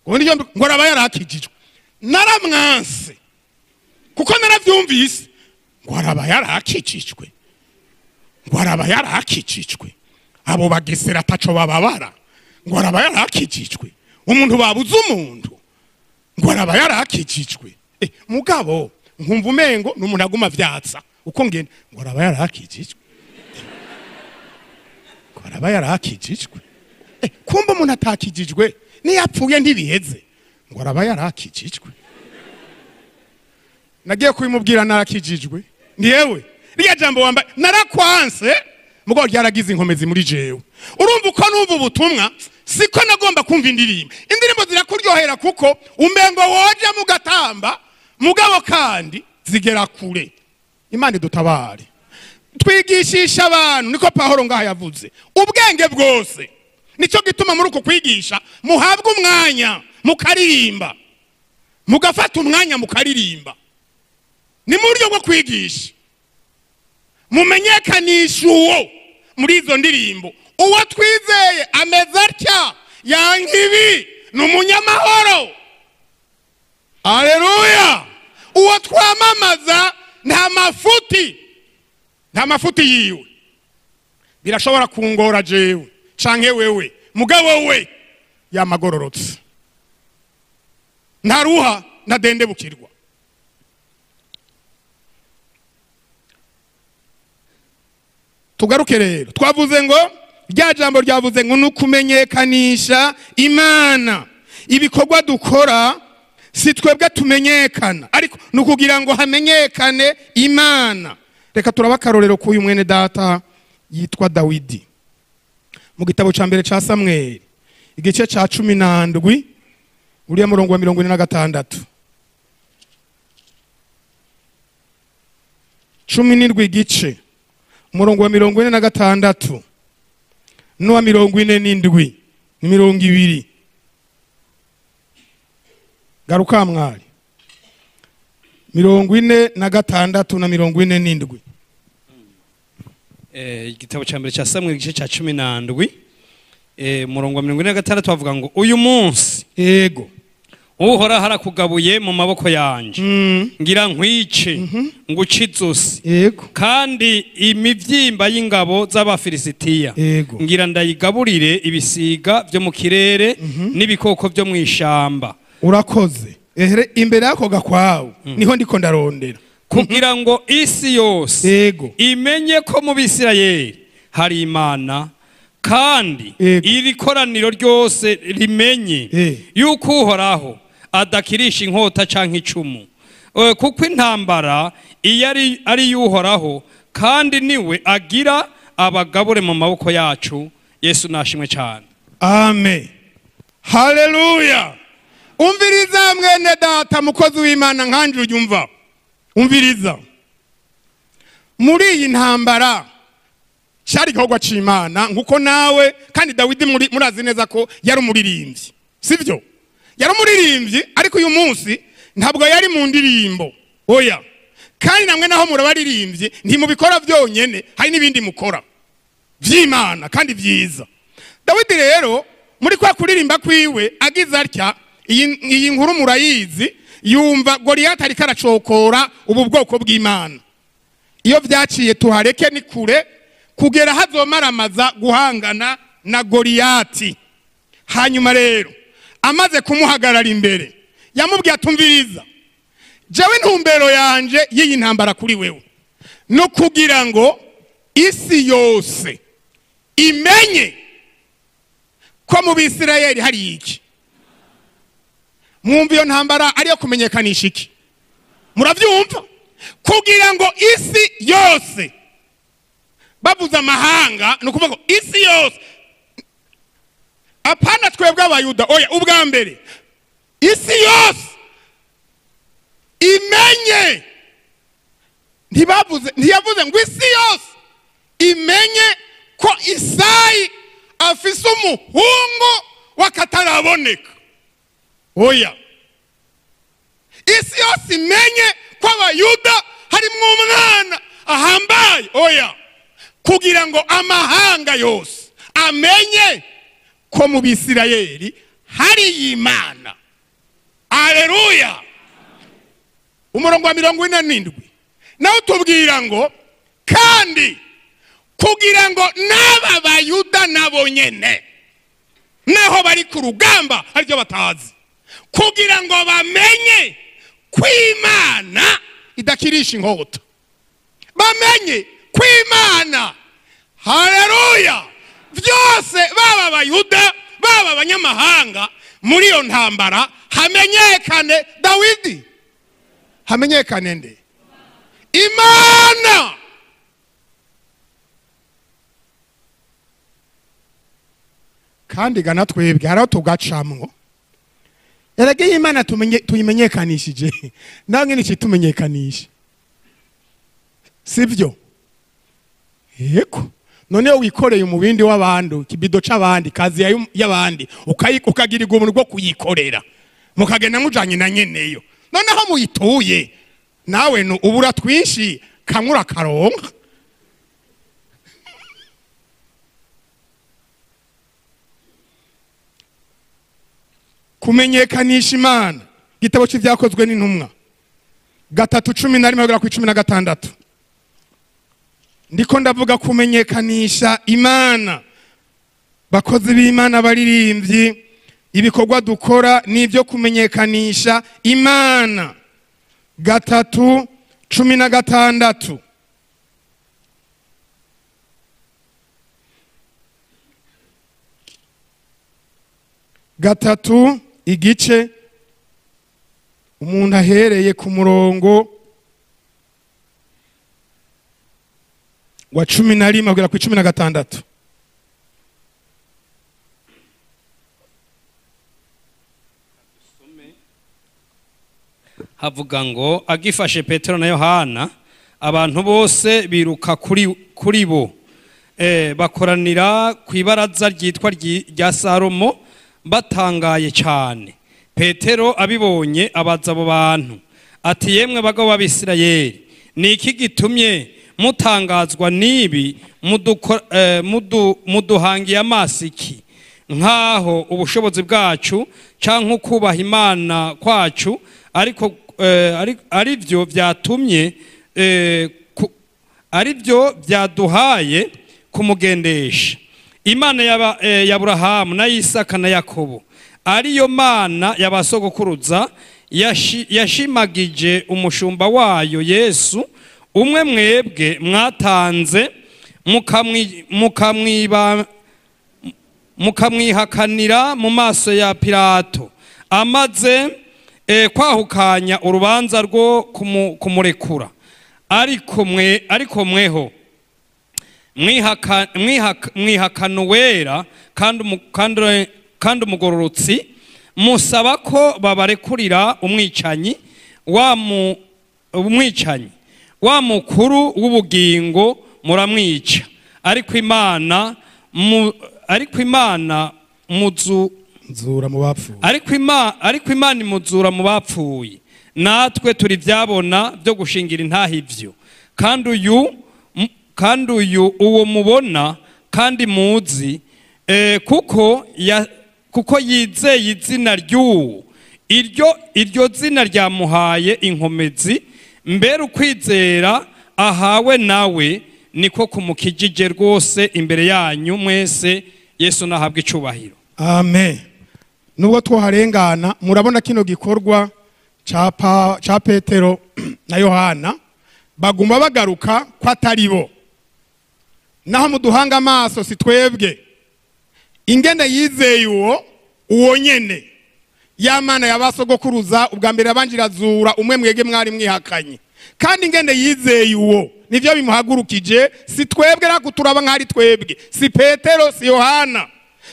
ngo niyo ngo raba yarakijijwe. Naramwanse kuko naravyumvise ngo araba yarakijijwe, ngo araba yarakijijwe, abo bagesera ataco bababara ngo araba yarakijijwe, umuntu babuze umuntu ngo araba yarakijijwe. Mugabo nkumva umengo n'umuntu aguma vyatsa uko ngenda ngo araba yarakijijwe, ngo araba yarakijijwe. Kumba umuntu atakijijwe niyapfuye ntibiheze ngo araba yarakijijwe. Nagiye kubimubwira narakijijwe, ndiyewe riya jambo wambaye narakwanse mugabo ryaragize inkomezi muri jewe. Urumva uko numva ubutumwa siko nagomba kumva indirimbo. Indirimbo zirakuryohera kuko umbengo woje mugatamba, mugabo kandi zigera kure. Imana idutabare. Twigishisha abantu niko Pawulo ngaha yavuze ubwenge bwose. Nico gituma muri uko kwigisha muhabwa umwanya mukaririmba, mugafata umwanya mukaririmba. Ni mu buryo bwo kwigisha mumenyekanisha uwo muri izo ndirimbo. Uwo twizeye ameze atya, yankibi ni umunyamahoro. Haleluya. Uwo twamamaza nta mafuti, nta mafuti yiwe. Birashobora kungora jewe canke wewe, mugabo we yamagororotse, ntaruha ntadendebukirwa. Tugaruke rero, twavuze ngo rya jambo ryavuze ngo nukumenyekanisha Imana. Ibikorwa dukora si twebwe tumenyekana, ariko nukugira ngo hamenyekane Imana. Reka turaba akarorero k'uyu mwene data yitwa Dawidi. Mu gitabo ca mbere ca Samweli igice ca 17 uriya murongo wa 46, 17 igice umurongo wa 46 n'uwa 47 ni 20. Garuka mwari 46 na 47. Igitabo ca mbere ca Samweli igice ca 17 umurongo wa 46 bavuga ngo uyu munsi yego Uhoraho arakugabuye mu maboko yanje, ngira nkwice nguce izosi, yego kandi imivyimba y'ingabo z'Abafilisitiya ngira ndayigaburire ibisiga byo mu kirere n'ibikoko byo mu ishamba. Urakoze. Ehere imbere yako gakwawe niho ndiko ndarondera kugira ngo isi yose yego imenye ko mu Bisirayeli hari Imana, kandi iri koraniro ryose rimenye yuko Uhoraho adakirisha inkota canke icumu, kuko intambara iyo ari y'Uhoraho, kandi niwe agira abagabure mu maboko yacu. Yesu nashimwe cyane. Amen. Haleluya. Umviriza mwene data mukozi w'Imana nkanje unyumva. Umviriza. Muri iyi ntambara cyari igikorwa c'Imana nkuko nawe kandi Dawidi murazi neza ko yari umuririmbyi, sivyo? Yari umuririmbyi, ariko uyu munsi ntabwo yari mu ndirimbo, oya. Kandi namwe naho murabaririmbyi ntimubikora byonyene, hari n'ibindi mukora vy'Imana kandi vyiza. Dawidi rero muri kwa kuririmba kwiwe agize atya, iyi nkuru murayizi, yumva Goliyati ariko aracokora ubu bwoko bw'Imana. Iyo vyaciye tuhareke ni kure, kugera hazomaramaza guhangana na Goliyati. Hanyuma rero amaze kumuhagarara imbere, yamubwiye atumviriza, jewe intumbero yanje y'iyi ntambara kuri wewe no kugira ngo isi yose imenye ko mu Bisirayeli hari iki. Mwumva iyo ntambara ariyo kumenyekanisha iki? Muravyumva? Kugira ngo isi yose, bavuze amahanga, ni ukuvuga ngo isi yose, apana twebwe abayuda, oya, ubwa mbere isi yose imenye. Ntibavuze, ntiyavuze ngo isi yose imenye ko Isayi afise umuhungu w'akataraboneka. Oya, isi yose imenye ko abayuda harimwo umwana ahambaye. Oya, kugira ngo amahanga yose amenye ko mu Bisirayeli hari Imana. Aleluya. Umurongo wa 47 nawe utubwira ngo kandi kugira ngo n'aba bayuda nabo nyene naho bari ku rugamba aribyo batazi, kugira ngo bamenye ko Imana idakirisha inkota, bamenye ko Imana, haleluya, byose baba abayuda baba abanyamahanga, muri iyo ntambara hamenyekane Dawidi, hamenyekane nde? Imana. Kandi gana twebwe haraho tugacamwo. Erega iyi Imana tuyimenyekanishije, nawe nyine ikitumenyekanisha, sibyo? Yego. Noneho wikoreye umubindi w'abandi, ikibido c'abandi, kazi y'abandi, ukagira igumwe rwo kuyikorera, mukagenda mujanye na nyeneyo, noneho muyituye nawe ubura twinshi kamwe karonka. Kumenyekanisha Imana, igitabo c'ivyakozwe n'intumwa 3:11-16. Ndiko ndavuga kumenyekanisha Imana. Bakozi b'Imana, baririmbyi, ibikorwa dukora nivyo kumenyekanisha Imana. 3:16. Gatatu igice, umuntu ahereye ku murongo wa 11 kugera ku 16. Havuga ngo agifashe Petero na Yohana, abantu bose biruka kuri bo, bakoranira ku ibaraza ryitwa rya Salomo, batangaye cyane. Petero abibonye abaza abo bantu ati yemwe bagabo b'Abisirayeli, ni iki gitumye mutangazwa n'ibi, muduhangiye amaso iki, nkaho ubushobozi bwacu canke kubaha Imana kwacu ariko arivyo byatumye, arivyo byaduhaye kumugendesha. Imana ya Aburahamu na Isaka na Yakobo, ariyo Mana y'abasogokuruza, yashimagije umushumba wayo Yesu, umwe mwebwe mwatanze mukamwihakanira mu maso ya Pilato, amaze kwahukanya urubanza rwo kumurekura. Ariko mweho mwihakana uwera kandi umugororotsi, musaba ko babarekurira umwicanyi wa mukuru w'ubugingo muramwica. Ariko Imana muzura mu bapfuye, ariko Imana imuzura mu bapfuye, natwe turi byabona byo gushingira intaha ivyo. Kandi uyu uwo mubona kandi muzi, kuko yizeye izina ry'uwo, iryo zina ryamuhaye inkomezi, mbere ukwizera ahawe nawe niko kumukijije rwose imbere yanyu mwese. Yesu nahabwe icubahiro. Amen. Nubwo twoharengana murabona kino gikorwa ca Petero na Yohana baguma bagaruka ko atari bo. Naho muduhanga amaso si twebwe. Ingene yizeye uwo nyene ya Mana yabasogokuruza ubwa mbere abanjirazura umwe mwege mwari mwihakanye. Kandi ingene yizeye uwo nivyo bimuhagurukije, si twebwe rakuturaba nkari twebwe, si Petero si Yohana.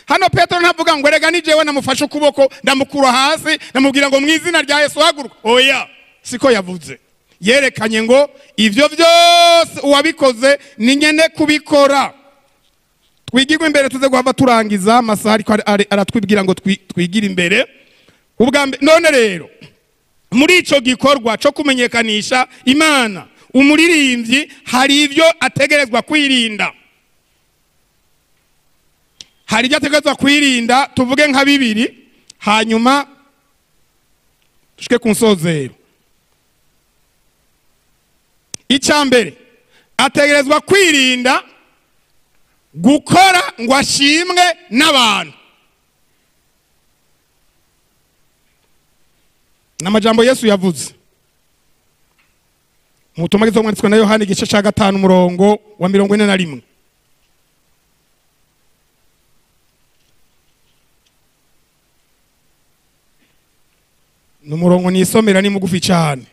Hano Petero ntavuga ngo erega ni jewe namufashe ukuboko ndamukura hasi namubwira ngo mu izina rya Yesu haguruka. Oya, siko yavuze. Yerekanye ngo ivyo vyose uwabikoze ni nyene kubikora. Twigirwe imbere tuze guhava turangiza amasaha, ariko aratwibwira ngo twigire imbere. Ubwa none rero muri ico gikorwa co kumenyekanisha Imana, umuririmbyi hari ivyo ategerezwa kwirinda. Hari ibyo ategerezwa kwirinda, tuvuge nka bibiri hanyuma dushike ku nsozero. Icya mbere, ategerezwa kwirinda gukora ngo ashimwe n'abantu. N'amajambo Yesu yavuze mu butumwa bwiza bwanditswe na Yohana igice ca 5 umurongo wa 41. Numurongo nisomera ni mugufi cyane.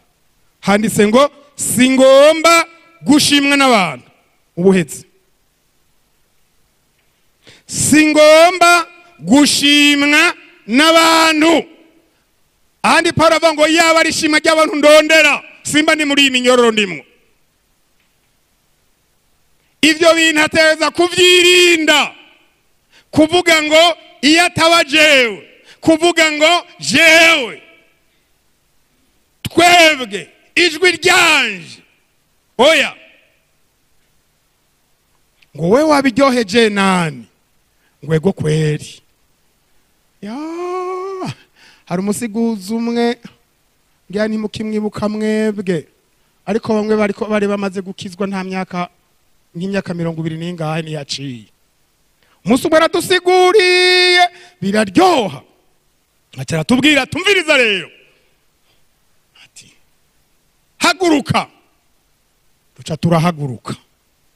Handitse ngo singomba gushimwa n'abantu. Ubuhetse. Singomba gushimwa n'abantu. Ahandi Paulo avuga ngo yaba ari ishimwa ry'abantu ndondera, simba ni muri iyi minyororo ndimwo. Ivyo bintu ateza kuvyirinda. Kuvuga ngo iyo ataba jewe, kuvuga ngo jewe, twebwe, ijwi ryanje. Oya. Ngo we wabiryoheje nani? Ngo ego kweri. Ya, hari umusiguzi umwe ngira ntimukimwibuka mwebwe, ariko bamwe bariko bari bamaze gukizwa nta myaka nk'imyaka 20 n'ingahe niyaciye. Umunsi umwe aradusiguriye biraryoha, aca aratubwira tumviriza rero, ati haguruka. Duca turahaguruka,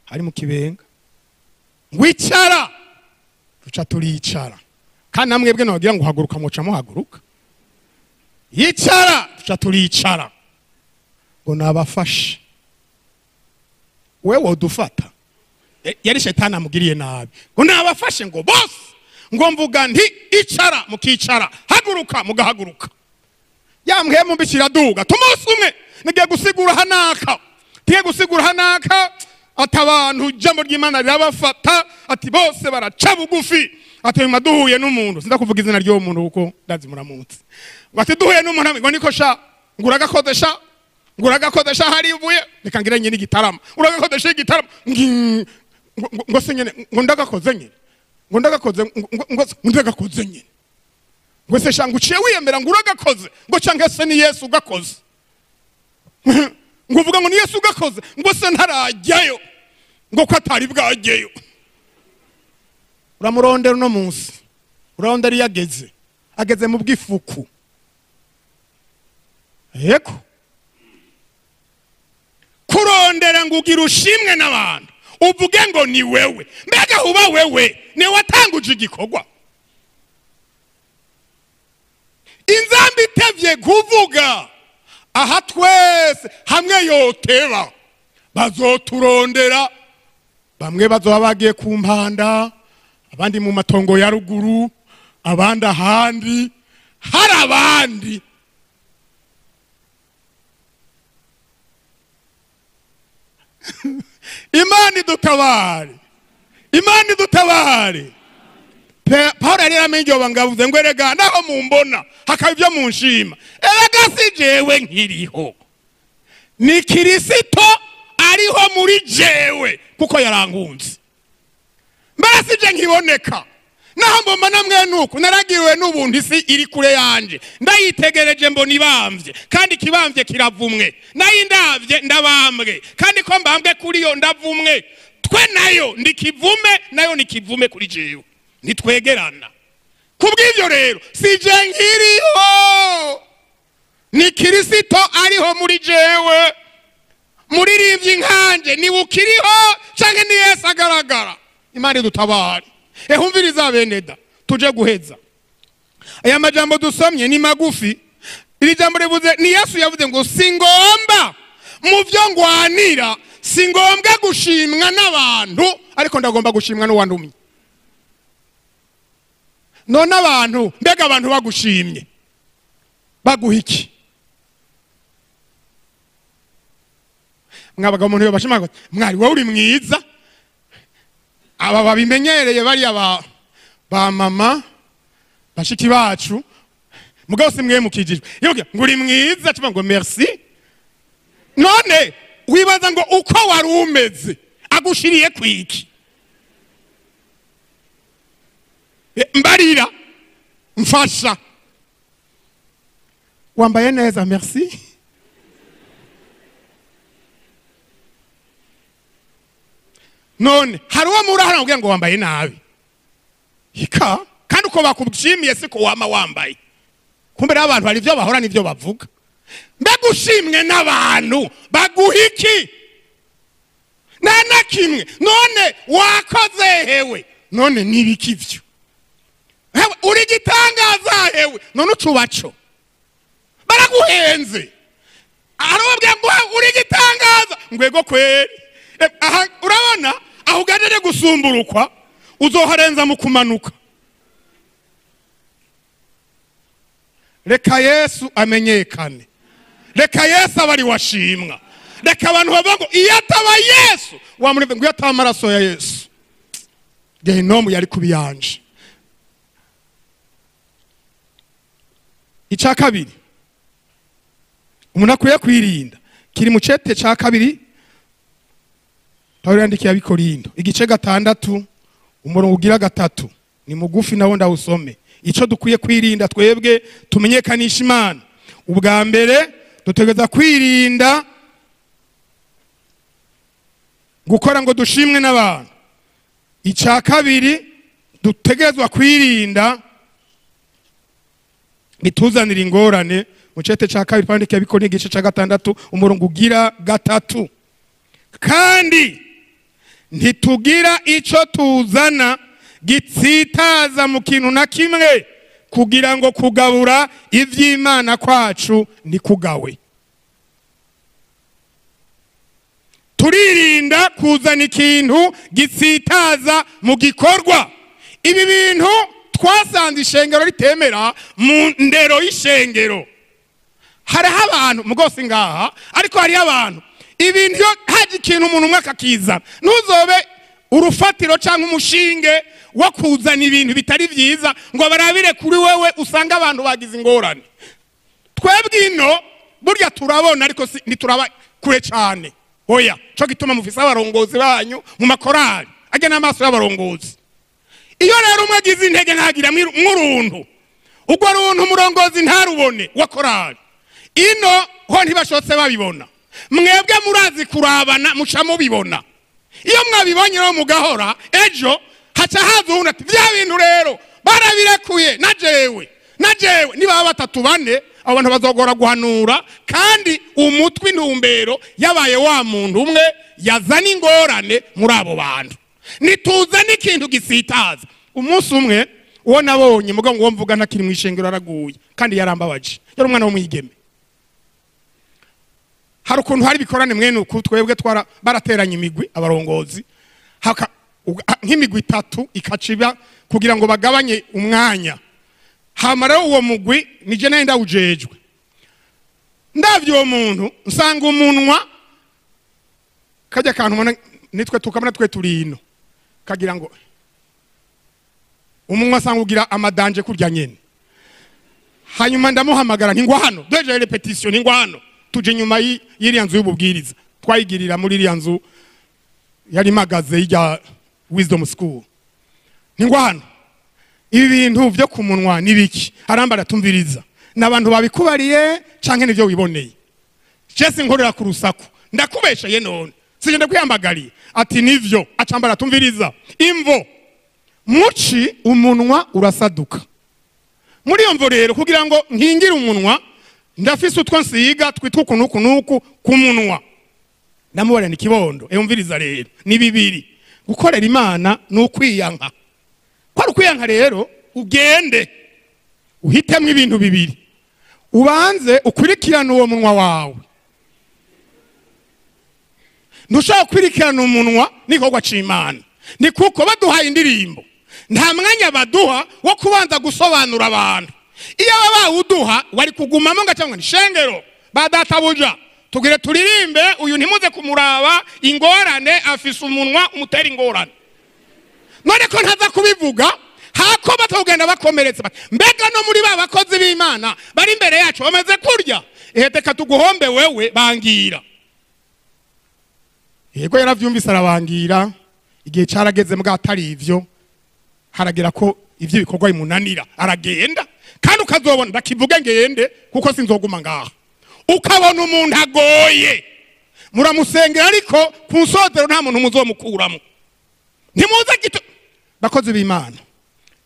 hari mu kibenga. Ngwicara, duca turicara. Kandi namwebwe nabagira ngo haguruka muca muhaguruka. Yicara, duca turicara. Ngo nabafashe. Wewe wodufata. Yari shetani amugiriye nabi. Ngo nabafashe ngo bose, ngo mvuga nti icara mukicara, haguruka mugahaguruka. Yambwiye mumbishira duga. Tumunsi umwe nigiye gusigura hanaka. Tiye gusigura hanaka atabantu jambo ry'Imana rirabafata, ati bose baraca bugufi. Ati nyuma duhuye n'umuntu, sinda kuvuga izina ry'uwo muntu kuko ndazi muramutse. Ngo ati duhuye n'umuntu ngo niko sha, ngo uragakodesha, ngo uragakodesha hari uvuye, reka ngira nyine igitaramo. Uragakodesha igitaramo, ngo se nyene, ngo ndagakoze nyene. Ngo ndagakoze, ngo ndagakoze nyene. Ngo se sha ngo uciye wiyemera ngo uragakoze, ngo canke se ni Yesu ugakoze. Ngo uvuga ngo ni Yesu ugakoze, ngo se ntarajyayo, ngo ko atari bwajyeyo. Uramurondera uno munsi, urarondera iyo ageze, ageze mu bw'ifuku. Yego. Kurondera ngo ugire ushimwe n'abantu, uvuge ngo ni wewe. Mbega uba wewe, ni watanguje igikorwa. Inzambi itevye kuvuga, aha twese hamwe yoteba, bazoturondera. Bamwe bazoba bagiye ku mpanda, abandi mu matongo ya ruguru, abandi ahandi, hari abandi. Imana idutabare, Imana idutabare. Paulo yari yaramenye iryo banga, avuze ngo erega naho mumbona hakaba ibyo munshima, erega si jewe nkiriho, ni Kirisito ariho muri jewe kuko yarangunze. Mbere si je nkiboneka, Naho mbona namwe nuko naragiriwe n'ubuntu isi iri kure yanje, ndayitegereje mbona ibamvye, kandi kibamvye kiravumwe, nayindavye ndabambwe, kandi ko mbambwe kuri yo ndavumwe. Twe nayo ndikivume, nayo nikivume kuri jewe, nitwegerana. Kubw'ivyo rero sije nkiriho, ni Kristo ariho muri jewe. Muririmbyi nkanje ni ukiriho canke ni Yesu agaragara? Imana idutabare. Ehumviriza beneda, tuje guheza. Aya majambo dusomye ni magufi. Iri jambo rivuze ni Yesu yavuze ngo singomba mu byo ngwanira, singombwa gushimwa n'abantu, ariko ndagomba gushimwa n'uwandumye. None abantu, mbega abantu bagushimye baguha iki? Mwabaga umuntu yobashima mwari wowe uri mwiza. Aba babimenyereye bariya ba mama bashiki bacu, mugabo si mwe mukijijwe yoge ngo uri mwiza, tuba ngo merci. None wibaza ngo uko wari umeze agushiriye kwiki? Mbarira mfasha, wambaye neza merci. None hari uwo murahana kugira ngo wambaye nabi hika, kandi uko bakushimiye siko wama wambaye. Kumbe rero abantu hari ivyo bahora n'ivyo bavuga. Mbegushimwe n'abantu baguha iki? Nta na kimwe. None wakoze hewe? None nibiki ivyo? Hewe uri gitangaza hewe, none ucubaco baraguhenze. Arababwira ngo uri gitangaza, ngwego kweri. Aha urabona aho ugajeje gusumburukwa uzoharenza mu kumanuka. Reka Yesu amenyekane, reka Yesu abari washimwa, reka abantu bavuga ngo iyo ataba Yesu wamurebe, ngo iyo ataba amaraso ya Yesu gehinomu yari kubiyanje. Icya kabiri umuntu akwiye kwirinda kiri mu cete cya kabiri Pawulo yandikiye ab'Ikorinto igice 6 umurongo ugira 3, ni mugufi nawo ndawusome. Ico dukwiye kwirinda twebwe tumenyekanisha Imana, ubwa mbere dutegereza kwirinda gukora ngo dushimwe n'abantu. Icya kabiri dutegerezwa kwirinda bituzanira ingorane, mu cete cya kabiri Pawulo yandikiye ab'Ikorinto igice cya 6 umurongo ugira 3, kandi ntitugira ico tuzana gitsitaza mu kintu na kimwe, kugira ngo kugabura ivy'Imana kwacu nikugawe. Turirinda kuzana ikintu gitsitaza mu gikorwa. Ibi bintu twasanze ishengero ritemera mu ndero y'ishengero. Hariho abantu mugose ngaha, ariko hariho abantu ibintu iyo haje ikintu umuntu umwe akakizana, ntuzobe urufatiro canke umushinge wo kuzana ibintu bitari vyiza ngo barabire kuri wewe, usanga abantu bagize ingorane. Twebwe ino burya turabona, ariko ntituraba kure cyane. Oya, cyo gituma mufise abarongozi banyu mu makorali ajya n'amaso y'abarongozi. Iyo rero umwe agize intege ntagira mw'uruntu, ubwo runtu umurongozi ntarubone wa korali, ino ho ntibashotse babibona. Mwebwe murazi kurabana muca mubibona. Iyo mwabibonye rero mugahora, ejo haca haza uwundi ati vya bintu rero barabirekuye, na jewe niba batatu bane, abo bantu bazogora guhanura. Kandi umutwe intumbero yabaye wa muntu umwe yazana ingorane muri abo bantu. Nituzana ikintu gisitaza. Umunsi umwe uwo nabonye mugabo ngo mvuga ntakiri mu ishengero araguye, kandi yarambabaje, yari umwana w'umwigeme. Hari ukuntu hari bikorane mwene uku twebwe twara barateranye imigwi abarongozi, nk'imigwi 3 ikaciba kugira ngo bagabanye umwanya. Hamara uwo mugwi nije naye ndawujejwe. Ndavye uwo muntu nsanga umunwa kajya kantu mbona nitwe tukamana twe turino, kagira ngo umunwa asanga ugira amadanje kurya nyene. Hanyuma ndamuhamagara nti ngwa hano, deje repetition nti ngwa hano, tuje nyuma y'iriya nzu y'ububwiriza twayigirira muri iriya nzu yari magaze y'ijya Wisdom School. Nti ngwa hano. Ibi bintu vyo ku munwa ni biki? Arambara tumviriza. N'abantu babikubariye canke nivyo wiboneye? Jesse nkorera ku rusaku. Ndakubesha ye none. Sigenda kwiyambagariye. Ati nivyo. Acambara tumviriza. Imvo. Muci umunwa urasaduka. Muri iyo mvo rero kugira ngo nkingire umunwa ndafise utwo nsiga twitwa uku nuku nuku ku munwa. Ndamubara ni kibondo. Umviriza rero. Ni bibiri. Gukorera Imana ni ukwiyanka. Kwa ukwiyanka rero ugende uhitemwe ibintu bibiri. Ubanze ukurikirana uwo munwa wawe. Ntushobora gukurikirana umunwa n'igikorwa c'Imana. Ni kuko baduhaye indirimbo. Nta mwanya baduha wo kubanza gusobanura abantu. Iyo bawuduha wari kugumamo ngacyangwa ni shengero badatabuja tugire turirimbe uyu ntimuze kumuraba ingorane afise umunwa umutera ingorane. None ko ntaza kubivuga hako batogenda bakomeretse mbega no muri ba bakozi b'Imana bari imbere yacu bamaze kurya eheteka tuguhombe wewe bangira. Yego yaravyumvise arabangira. Igihe carageze mbwa atari ivyo haragira ko ivyo bikorwa bimunanira aragenda. Kandi ukazobona ndakivuge ngende kuko sinzoguma ngaha. Ukabona umuntu agoye muramusengera ariko ku nsozero nta muntu muzomukuramo. Ntimuze gito bakozi b'Imana.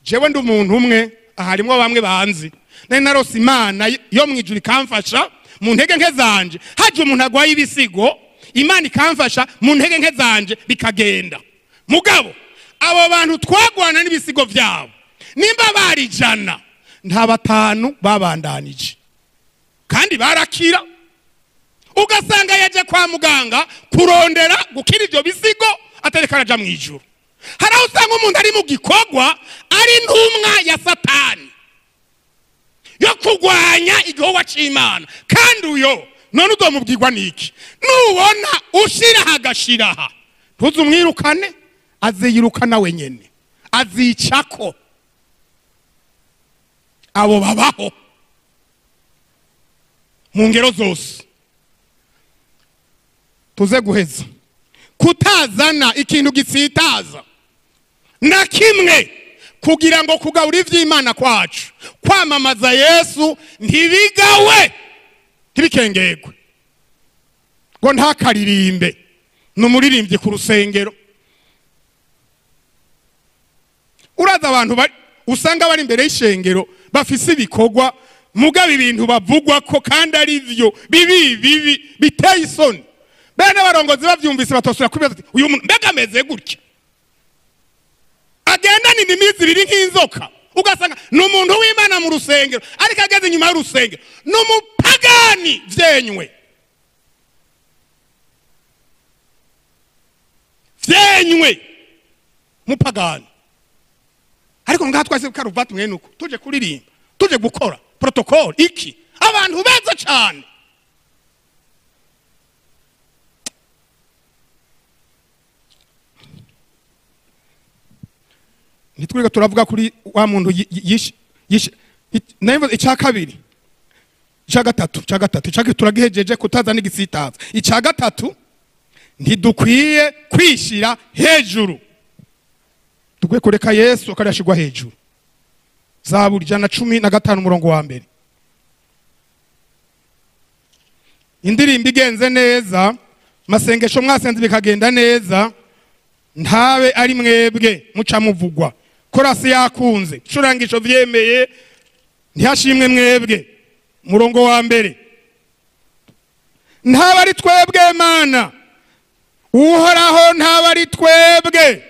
Jewe ndi umuntu umwe aharimwo bamwe banzi. Nari narose Imana yo mwijuru ikamfasha mu ntege nke zanje. Haje umuntu agwaye ibisigo Imana ikamfasha mu ntege nke zanje bikagenda. Mugabo abo bantu twagwana n'ibisigo vyabo nimba bari 100 nta batanu babandanije kandi barakira. Ugasanga yaje kwa muganga kurondera gukira ivyo bisigo atareka araja mwijuru. Hari aho usanga umuntu ari mu gikogwa ari ntumwa ya Satani yo kugwanya igikorwa c'Imana. Kandi uyo none uzomubwirwa niki? Nubona ushira hagashiraha ntuzumwirukane, aziyirukana wenyene, azicako. Abo babaho mu ngero zose. Tuze guheza kutazana ikintu gitsitaza na kimwe kugira ngo kugabura ivy'Imana kwacu kwamamaza Yesu ntibigawe ntibikengegwe ngo ntakaririmbe numuririmbye ku rusengero. Uraza abantu usanga bari imbere y'ishengero bafise ibikorwa mugaba ibintu bavugwa ko kandi ari byo bibi bibi biteye isoni. Bene barongozi bavyumvise batosura kubibaza ati uyu muntu mbega ameze gutya agenda ni imizi ibiri nk'inzoka. Ugasanga ni umuntu w'Imana mu rusengero ariko ageze inyuma y'urusengero ni umupagani vyenywe vyenywe mupagani. Ariko ngaha twase karuvati mwene uko tuje kuririmba tuje gukora protocol iki abantu beza cyane. Nitwiga turavuga kuri wa muntu icya kabiri icya gatatu icya turagihejeje kutazana igisitaza. Icya gatatu ntidukwiye kwishira hejuru. Dukwiye kureka Yesu akarashirwa hejuru. Zaburi 115 umurongo wa mbere. Indirimbo igenze neza, masengesho mwasenze bikagenda neza, ntabe ari mwebwe muca muvugwa. Korasi yakunze, icurangisho vyemeye, ntihashimwe mwebwe. Murongo wa mbere. Ntabe ari twebwe Mana, Uhoraho ntabe ari twebwe.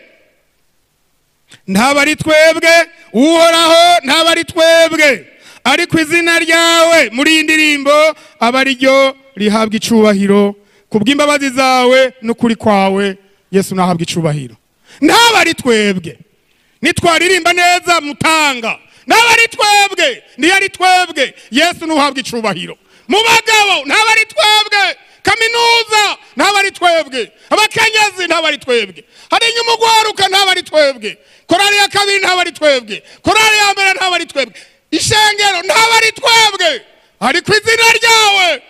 Ntabe ari twebwe, Uhoraho ntabe ari twebwe. Ariko izina ryawe muri iyi ndirimbo aba ari ryo rihabwa icubahiro, kubw'imbabazi zawe n'ukuri kwawe Yesu nahabwa icubahiro. Ntabe ari twebwe. Nitwaririmba neza mutanga. Ntabe ari twebwe, niyo ari twebwe Yesu nuhabwa icubahiro. Mu bagabo ntabe ari twebwe, kaminuza ntabe ari twebwe, abakenyezi ntabe ari twebwe, hari inyuma ugwaruka ntabe ari twebwe, korali ya kabiri ntabe ari twebwe, korali ya mbere ntabe ari twebwe, ishengero ntabe ari twebwe. Ariko izina ryawe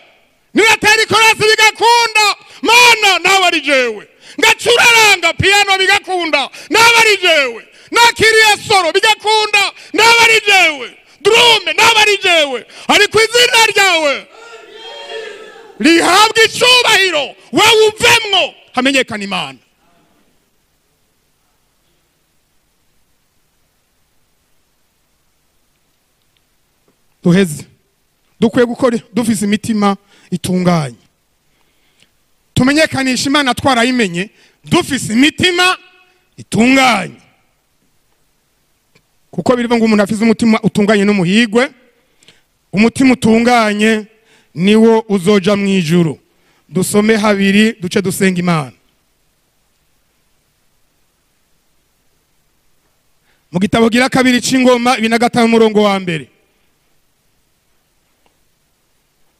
niratera ikorasi bigakunda, Mana ntabe ari jewe. Ngacuraranga piano bigakunda, ntabe ari jewe. Nakiriye soro bigakunda, naba ari jewe. Drume naba ari jewe. Ariko izina ryawe rihabwa icubahiro, wewe uvemwo hamenyekana Imana. Duheze dukwiye gukora dufise imitima itunganye, tumenyekanisha Imana twarayimenye dufise imitima itunganye, kuko birivuga ngo umuntu afise umutima utunganye n'umuhigwe. Umutima utunganye niwo uzoja mu ijuru. Dusome habiri duce dusenga Imana. Mu gitabo gira kabiri c'ingoma 25 umurongo wa mbere,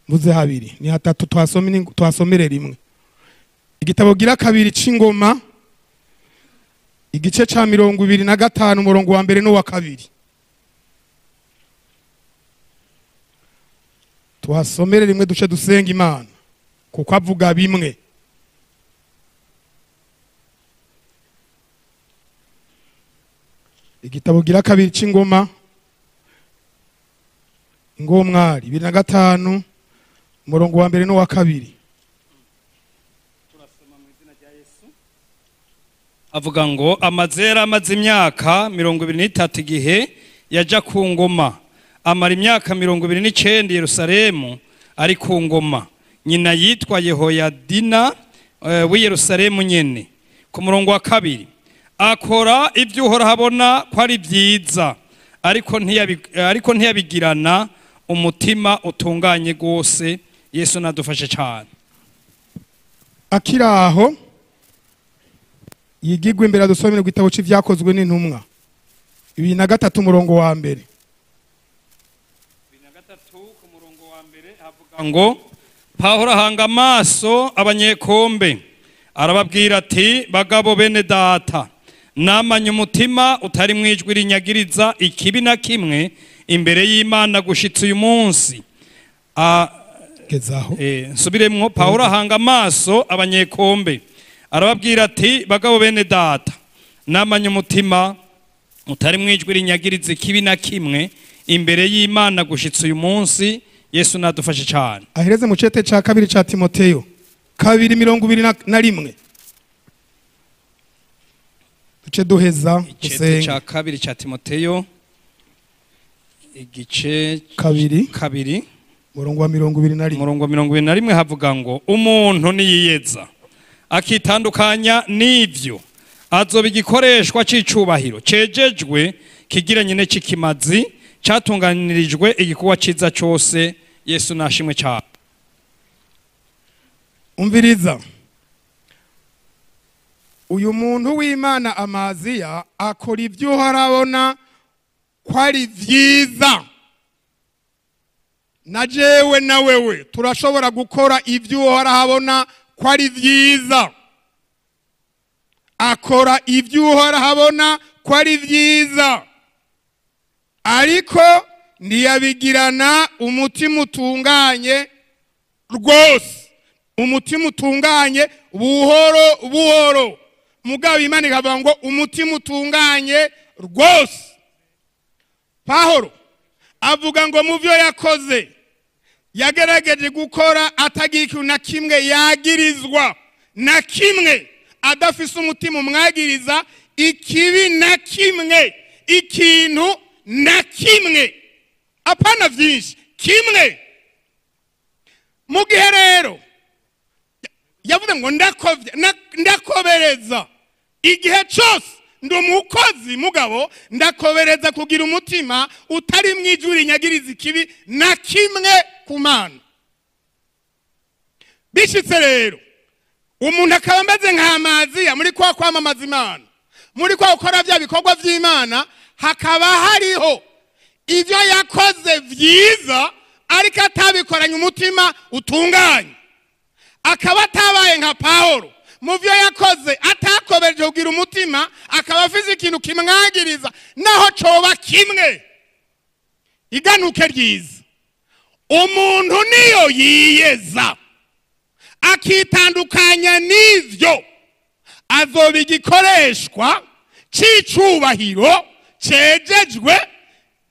muze habiri ni hatatu twasomere rimwe. Igitabo gira kabiri c'ingoma igice ca 25 umurongo wa mbere n'uwa kabiri, twasomere rimwe duce dusenga Imana, kuko avuga bimwe. Igitabo gira kabiri c'ingoma ingomwari 25 umurongo wa mbere n'uwa kabiri. Turasoma mu izina rya Yesu. Avuga ngo Amazera amaze imyaka 23 igihe yaja ku ngoma, amara imyaka 29 i Yerusalemu ari ku ngoma. Nyina yitwa Yehoyadina w'i Yerusalemu nyene. Ku murongo wa kabiri, akora ibyo Uhoraho abona ko ari byiza, ariko ntiyabigirana umutima utunganye gose. Yesu nadufashe cyane. Akiraho yigigwe imbere adusomere mu gitabo c'ivyakozwe n'intumwa 23 umurongo wa mbere. 23 ku murongo wa mbere havuga ngo Pawulo ahanga amaso abanyekombe arababwira ati, bagabo bene data, namanye umutima utari mwijwi rinyagiriza ikibi na kimwe imbere y'Imana gushitsa uyu munsi. Gezaho. Nsubiremwo. Pawulo ahanga amaso abanyekombe arababwira ati, bagabo bene data, namanye umutima utari mwijwi rinyagiriza ikibi na kimwe imbere y'Imana gushitsa uyu munsi. Yesu nadufashe cyane. Ahereze mu cete ca kabiri ca Timoteyo 2:21. Duce duheza Icete ca kabiri ca Timoteyo igice kabiri murongo wa 21. Murongo wa 21 havuga ngo umuntu niyiyeza akitandukanya n'ivyo azoba igikoreshwa c'icubahiro cejejwe kigira nyine c'ikimazi cyatunganirijwe igikorwa ciza cose. Yesu nashimwe cyane. Umviriza, uyu muntu w'Imana Amaziya akora ibyo harabona ko ari vyiza. Na jewe na wewe turashobora gukora ibyo harabona ko ari vyiza. Akora ibyo harabona ko ari vyiza, ariko ntiyabigirana umutima utunganye rwose. Umutima utunganye buhoro buhoro. Mugabo Imana ikavuga ngo umutima utunganye rwose. Pawulo avuga ngo mu byo yakoze yagerageje gukora atagira ikintu na kimwe yagirizwa, na kimwe, adafise umutima umwagiriza ikibi na kimwe, ikintu na kimwe, apana vyinshi, kimwe. Mu gihe rero yavuze ngo ndakobereza igihe cyose ndi umukozi, mugabo ndakobereza kugira umutima utari mwijuri rinyagiriza ikibi na kimwe ku Mana. Bishitse rero umuntu akaba ameze nk'Amaziya muri kwa kwamamaza Imana, muri kwa gukora bya bikorwa vy'Imana, hakaba hariho ivyo yakoze vyiza ariko atabikoranye umutima utunganye, akaba atabaye nka Pawulo mu byo yakoze atakobereje kugira umutima, akaba afise ikintu kimwagiriza naho coba kimwe. Iganuke ryiza, umuntu niyo yiyeza akitandukanya n'ivyo azoba igikoreshwa c'icubahiro cejejwe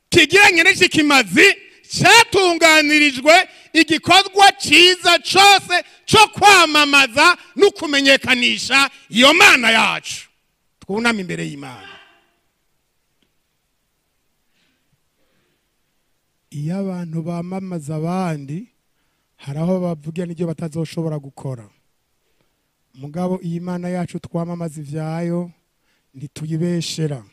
kigiranye n'ikimazi cyatunganirijwe igikorwa cyiza cyose cyo kwamamaza no kumenyekanisha iyo Mana yacu. Twuname imbere y'Imana. Iyo abantu bamamaza abandi hari aho bavuga n'ibyo batazoshobora gukora. Mugabo iyi Mana yacu twamamaza ivyayo ntituyibeshera.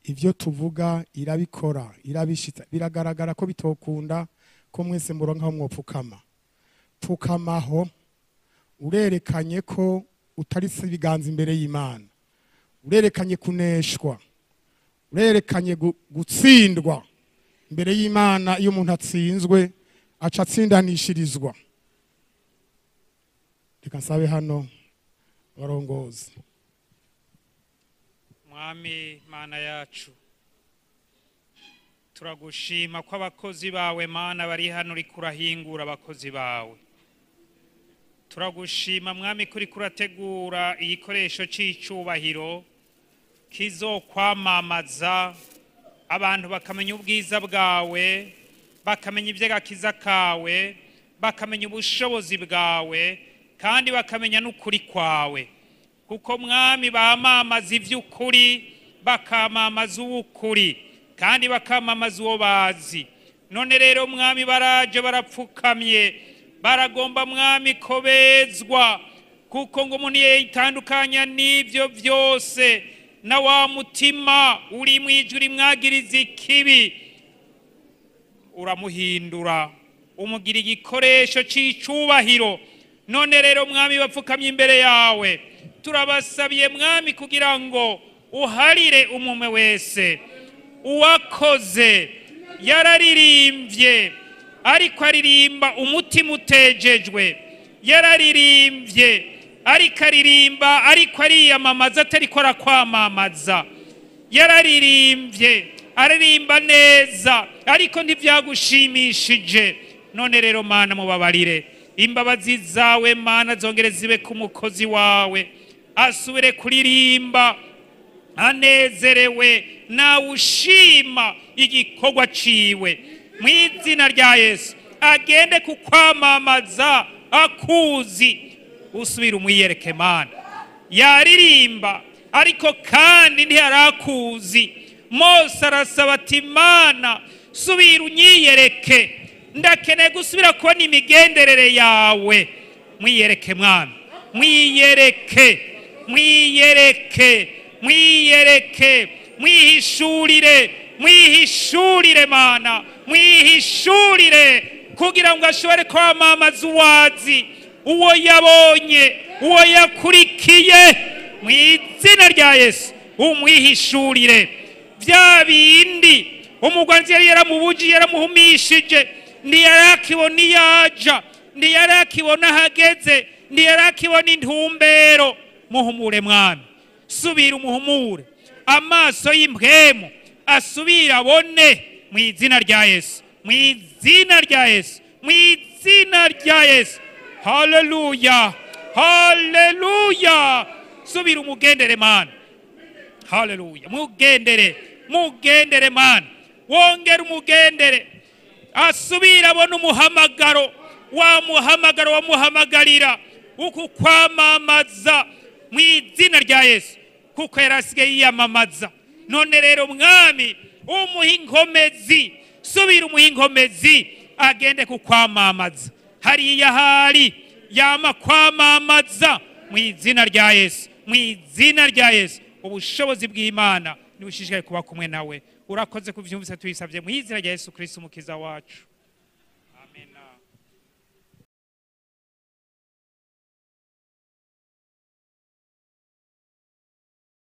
Ivyo tuvuga irabikora, irabishitsa. Biragaragara ko bitokunda ko mwese muronka aho mwopfukama. Pfukamaho urerekanye ko utaritse ibiganza imbere y'Imana. Urerekanye kuneshwa. Urerekanye gutsindwa imbere y'Imana. Iyo umuntu atsinzwe aca atsindanishirizwa. Reka nsabe hano barongozi. Mwami Mana yacu, turagushima ko abakozi bawe Mana bari hano uriko urahingura abakozi bawe. Turagushima Mwami ko uriko urategura igikoresho c'icubahiro kizokwamamaza, abantu bakamenya ubwiza bwawe, bakamenya ivy'agakiza kawe, bakamenya ubushobozi bwawe, kandi bakamenya n'ukuri kwawe. Kuko Mwami bamamaza ivy'ukuri, bakamamaza uw'ukuri, kandi bakamamaza uwo bazi. None rero Mwami baraje barapfukamye, baragomba Mwami ko bezwa, kuko ngo umuntu yitandukanya n'ivyo vyose, na wa mutima uri mw'ijuru imwagiriza ikibi uramuhindura, umugira igikoresho c'icubahiro. None rero Mwami bapfukamye imbere yawe, turabasabiye Mwami kugira ngo uharire umumwe wese. Uwakoze yararirimbye, ariko aririmba umutima utejejwe. Yararirimbye ariko aririmba ariko ariyamamaza atariko arakwamamaza. Yararirimbye aririmba neza ariko ntivyagushimishije. None rero Mana mubabarire, imbabazi zawe Mana zongere zibe ku mukozi wawe, asubire kuririmba anezerewe, nawe ushima igikorwa ciwe. Mw'izina rya Yesu agende kukwamamaza akuzi, usubire umwiyereke Mana. Yaririmba ariko kandi ntiyarakuzi. Mose arasaba ati Mana subira unyiyereke, ndakeneye gusubira kubona imigenderere yawe. Mwiyereke Mwami, mwiyereke, mwiyereke, mwiyereke, mwihishurire, mwihishurire Mana, mwihishurire, kugira ngo ashobore kwamamaza uwazi, uwo yabonye, uwo yakurikiye. Mw'izina rya Yesu umwihishurire. Vya bindi umugwanzi yari yaramubuji, yaramuhumishije, ntiyarakibona iyaja, ntiyarakibona ahageze, ntiyarakibona intumbero. Muhumure Mwami, subira umuhumure, amaso y'impwemu asubira abone. Mw'izina rya Yesu, mw'izina rya Yesu, mw'izina rya Yesu. Haleluya, haleluya. Subira umugendere Mana. Haleluya, mugendere, mugendere Mana, wongere umugendere, asubira abone umuhamagaro, wa muhamagaro wamuhamagarira uku kwamamaza mw'izina rya Yesu, kuko yarasigaye yiyamamaza. None rero Mwami umuha inkomezi, subira umuha inkomezi, agende kukwamamaza hariya hari yama kwamamaza mw'izina rya Yesu, mw'izina rya Yesu. Ubushobozi bw'Imana nibushishikaye kuba kumwe nawe. Urakoze kuvyumvise, tuyisabye mw'izina rya Yesu Kristo umukiza wacu.